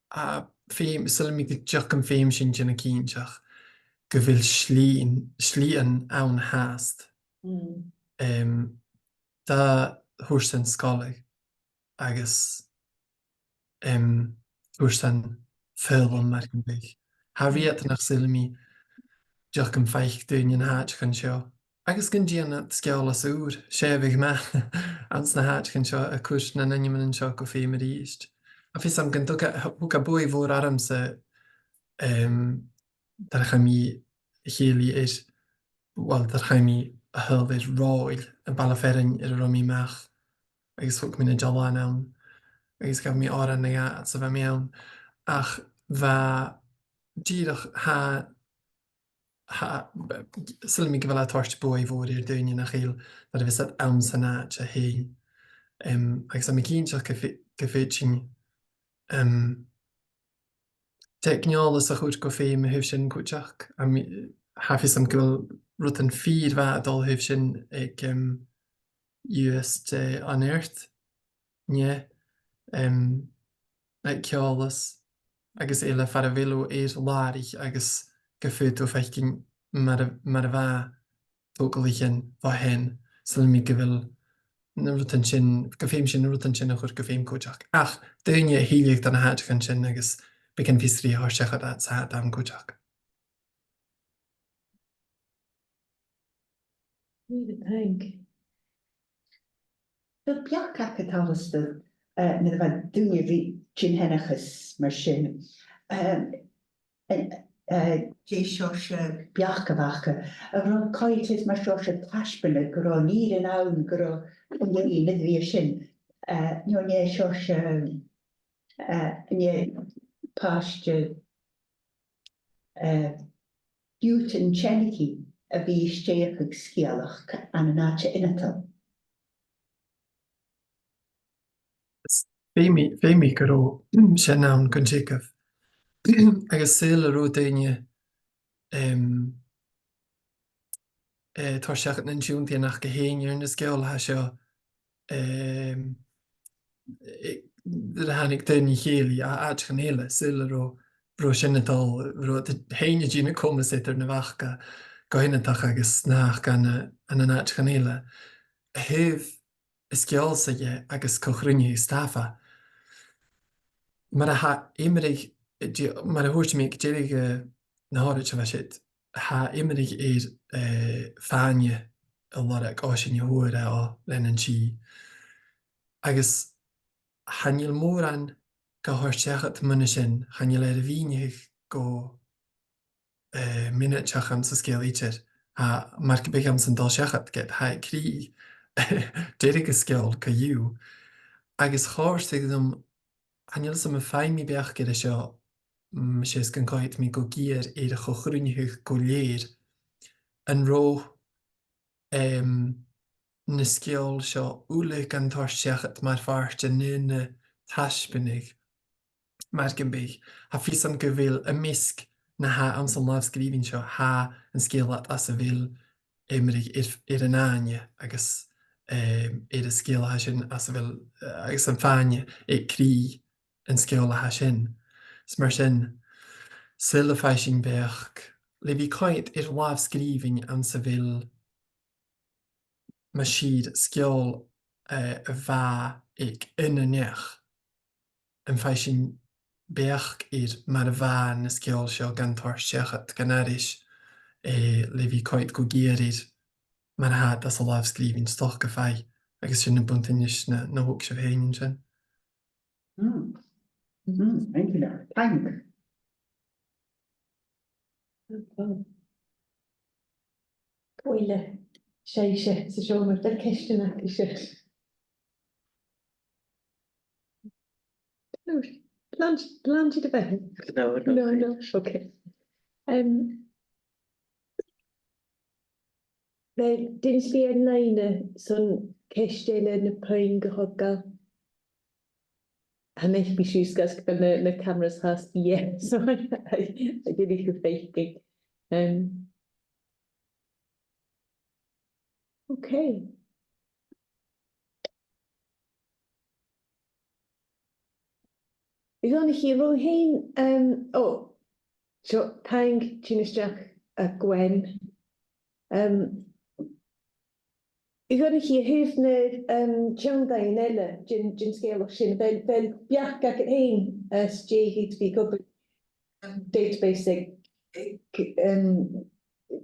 a, feum, saoilidh mi gu dearbh gum feum sinn dèanamh cinnteach gu bheil slighean, slighean ann fhathast. Mm. Em, do thursan sgoile agus, em, thursan foghlam mar gum biodh. Tha e riatanach, saoilidh mi, gu dearbh gum faic daoine na h-àiteachan seo. Agus gun dèan iad sgeulachd ùr, 's e a bhiodh math, anns na h-àiteachan seo, a' cur nan ainmean seo gu feum a-rithist. Tha fios agam gun tug e, thug e buaidh mhòr ormsa, em, dar a chaidh mi a chèilidh air, well, dar a chaidh mi a thaobh air Ròil, am baile fearainn air an robh mi a-mach, agus thug mi na dealbhan ann, agus ghabh mi òran no dhà fhad 's a bha mi ann. Ach bha dìreach, tha, tha, saoilidh mi gu bheil e a' toirt buaidh mhòr air daoine nach eil, nuair a bhios iad anns an àite fhèin. Em, agus tha mi cinnteach gu fe-, gu feuch sinn, em, teicneòlas a chur gu feum a thaobh sin cuideachd. Tha mi, tha fios agam gu bheil rudan fìor mhath a' dol a thaobh sin aig, em, U S J Unearthed. ne, em, like, Ceòlas agus eile far a bheil thu air làraich agus gum faod thu faicinn mar a, mar a bha togalaichean bho shean, saoilidh mi gu bheil na rudan sin, gu feum sinn na rudan sin a chur gu feum cuideachd. Ach daoine a thilleadh do na h-àiteachan sin agus beagan fiosraidh a thoirt seachad iad sa h-àm cuideachd. Mìle taing. Bheil beachd agad, Alasdair, eh, nuair a bha daoine a' bruidhinn air seanchas mar sin, eh, eh, eh, dè seòrsa beachd a bh' aca, an robh coimhead air mar seòrsa taisbeanadh gun robh an fhìrinn ann, gun robh an fhìrinn air a bhith sin, eh, no an e seòrsa, eh, an e pàirt de, eh, diùid an teangaidh a bhith a' stèidheachadh sgeulachd ann an àite ionadail. Feumaidh, feumaidh gun robh sin ann gun teagamh. Agus saoil an robh daoine, em, eh, toirt seachad nan tionndadh aca fhèin air na sgeulachdan seo, em, eh, nuair a thàinig daoine a chèilidh à àiteachan eile, saoil an robh, robh sin a' dol, an robh iad fhèin a' dèanamh coimeas eadar na bh' aca gu h-ionadach agus na th' aca ann an, ann an àiteachan eile. A thaobh an sgeul-sa dheth agus co-chruinneachadh staff e. Mar a tha iomradh, mar a thuirt mi aig deireadh, eh, na h-òraid a bha siud, tha iomradh air, eh, fàinne a lorg Oisean a Thuar e o leantainn. Agus chan eil mòran ga thoirt seachad mun a sin, chan eil e air a mhìneachadh gu eh, mionaideach anns an sgeul idir, a, mar gum biodh anns an dol seachad, ged tha e cridhe deireadh an sgeul co-dhiù. Agus chòrd e rium, chan eil fhios agam am faigh mi beachd air a seo, mm, 's e 's gun coimhead mi gu geur air a' cho-chruinneachadh gu lèir, an robh, em, na sgeul seo uile gan toirt seachad mar phàirt den aon taisbeanadh. Mar gum biodh, tha fios agam gu bheil am measg na tha anns an làmh-sgrìobhainn seo, tha an sgeulachd anns a bheil iomradh air, air an fhàinne agus, em, air an sgeulachd sin anns a bheil, eh, agus am fàinne aig cridhe an sgeulachd sin. Is mar sin, saoil am faigh sinn beachd le bhith coimhead air làmh-sgrìobhainn anns a bheil mas fhìor sgeul, eh, a bha aig aon neach, am faigh sinn beachd air mar a bha na sgeul seo gan toirt seachad, gan aithris, eh, le bhith coimhead gu geur air mar a tha iad anns an làmh-sgrìobhainn, 's dòcha gum faigh, agus sin na buntainn a-nis na, na thog sibh fhèin an sin. Mm. Mm, thank you, Lord. Thank you. Cò eile? Sibhse, 's e seo mar a bheil ceistean agaibhse. No, planned, planned it a bit. No, no, no, no. Okay. Um, Bheil, dè an spìor a th' ann son ceist eile no puing a thogail? Tha mi a' smaoineachadh gu bheil na, na cameras fhathast, yeah, so I, I didn't even think. Um, okay. Dh'fhaodadh sibh a ràdh fhèin, um, o, seo, taing a' tighinn a-steach à Gwen. Um, dh'fhaodadh sibh a ràdh na, um, tionndadh eile, den, den sgeulachd sin, a bheil, a bheil beachd agaibh fhèin, eh, às dèidh a bhith ag obair, um, database, eh, um,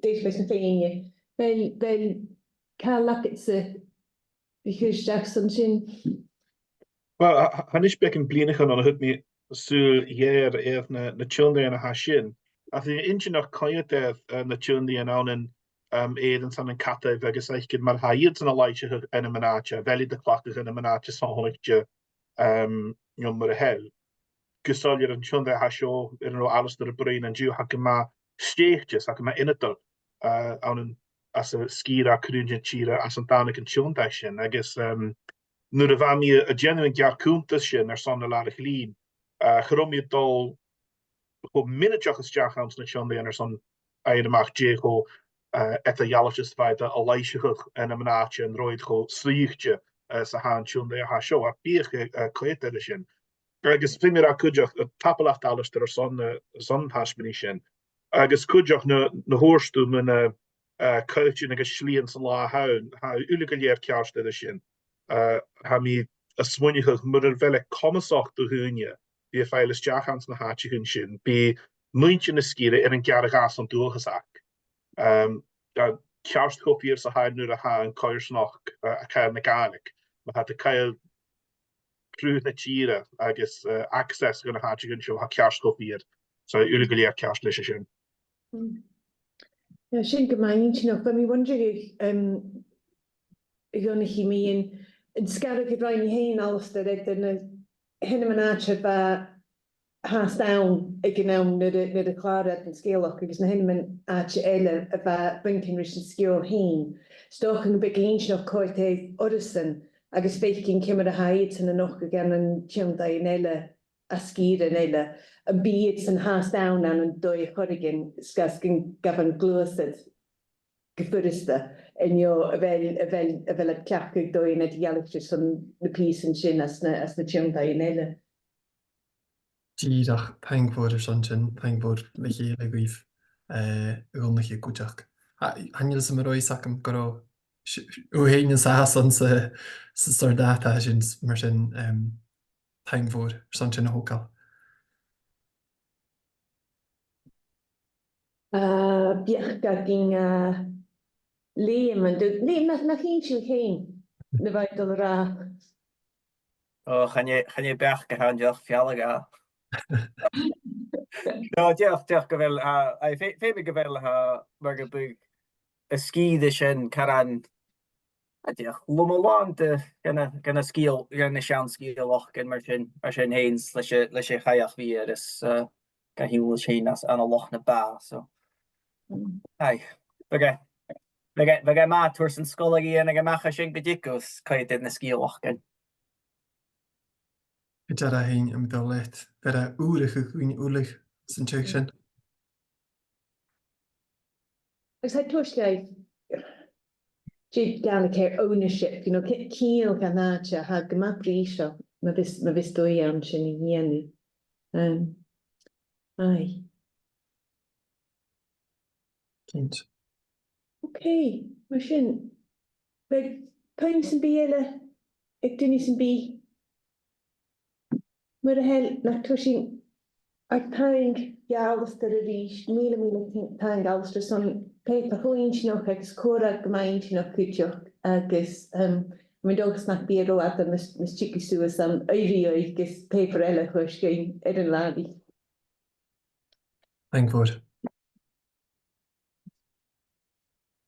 database na Fèinne. A bheil, a bheil càil agadsa a' cur a-steach son sin? Well, tha, tha, tha a-nis beagan bhliadhnaichean on a thug mi sùil gheur air na, na tionndadh a tha sin. Ach bha e inntinneach coimhead air, eh, na tionndadh ann an, um, Èirinn 's ann an Cadaibh agus fhaicinn mar a tha iadsan a' làimhseachadh ainmean-àite, a bheil iad a' cleachdadh ainmean-àite sònraichte, um, no mar a tha. Gu soilleir an tionndadh a tha seo air an robh Alasdair a' bruidhinn an-diugh, tha e gu math stèidhichte, tha e gu math ionadail, eh, ann an, anns an sgìre, cruinne-tìre, anns an tàinig an tionndadh sin. Agus, um, nuair a bha mi a' dèanamh an geàrr-chunntas sin airson na làrach-lìn, eh, cha robh mi a' dol cho mionaideach a-steach anns na tionndaidhean airson faighinn a-mach dè cho, eh, eadar-dhealaichte 's a bha iad a' làimhseachadh ainmean-àite, an robh iad cho suidhichte eh, 's a tha an tionndadh a tha seo, ach bidh, eh, eh, coimhead air sin. Agus feumaidh mi ràdh cuideachd, eh, tapadh leat, Alasdair, airson, eh, airson an taisbeanaidh sin. Agus cuideachd na, na thuirt thu mu na, eh, coilltean agus slighean san latha an-diugh, tha uile gu lèir ceart air sin. Eh, tha mi a' smaoineachadh mura bheil e comasach do dhaoine bhith a' fàgail a-steach anns na h-àiteachan sin, bidh muinntir na sgìre air an gearradh às an dualchas aca. Ehm, tha e ceart cho fìor 's a tha e nuair a tha an coimhearsnachd, eh, a' call na Gàidhlig, ma tha iad a' call cruth na tìre agus, eh, access gu na h-àiteachan seo, tha e ceart cho fìor. So, uile gu lèir ceart leis a sin. Mm. Yeah, sin gu math inntinneach. Bha mi wondering, um, a Dhonnchaidh, mu dheidhinn an sgaradh a rinn thu fhèin, Alasdair, eadar na h-ainmean-àite a bha fhathast ann aig an àm nuair a, nuair a chlàr iad an sgeulachd agus na h-ainmean-àite eile a bha buntainn ris an sgeul fhèin. 'S dòcha gum biodh e inntinneach coimhead air orrasan agus faicinn ciamar a tha iadsan a' nochdadh ann an tionndadh eile, ann an sgìrean eile. Am bi iadsan fhathast ann ann an dòigh air choreigin, 's gus gun gabh an gluasad gu furasta, an-diugh, a bheil, a bheil, a bheil iad a' cleachdadh dòighean eadar-dhealaichte airson na pìosan sin anns na, anns na tionndaidhean eile. Dìreach, taing mhòr airson sin, taing mhòr le chèile dhuibh, eh, a Dhonnchaidh cuideachd. A, chan eil fhios agam an robh fhios agam gun robh s-, s-, thu fhèin an sàs anns a', sa sort dàta sin, mar sin, em, taing mhòr airson sin a thogail. Ah, beachd againn, ah, Liam, an d-, Liam, nach, nach inns thu fhèin na bha thu a' dol a ràdh? O, chan e, chan e beachd a th' ann, dìreach fealla-dhà. No, dìreach, dìreach gu bheil, ah, aye, feu-, feumaidh gu bheil, ah, mar gum biodh an sgìre sin caran, a, dìreach loma-làn de, dha na, dha na sgeul-, dha na seann sgeulachdan mar sin, mar sin fhèin, leis a', leis a' Chailleach Mhìr is, eh, ga h-ionnlais fhèin anns, ann an Loch na Bà, so. Mm. Aye. Bhiodh e, bhiodh e, bhiodh e math tòrr san sgoil a dhèanamh a-mach à sin gu dearbh, is coimhead air na sgeulachdan. Gu dearbh fhèin, am dol leat, bha e ùr a chur dhuinn uile san t-seagh sin. Agus tha e toirt dhuinn, dè a' Ghàidhlig air ownership, you know, ci-, ciall dhan àite, tha e gu math prìseil, ma bhios, ma bhios dòigh ann sin a dhèanamh. Um, aye. Cinnteach. Ok, mar sin, bheil puing sam bith eile aig duine sam bith? Mura h-eil, nach toir sinn ar taing dha Alasdair a-rithist, mìle, mìle taing, Alasdair, airson pàipear cho inntinneach agus còmhradh gu math inntinneach cuideachd agus, um, tha mi an dòchas nach bi e ro fhada mus, mus tig thu suas ann, oidhche, oidhche agus pàipear eile a chur seachad air an làraich. Taing mhòr.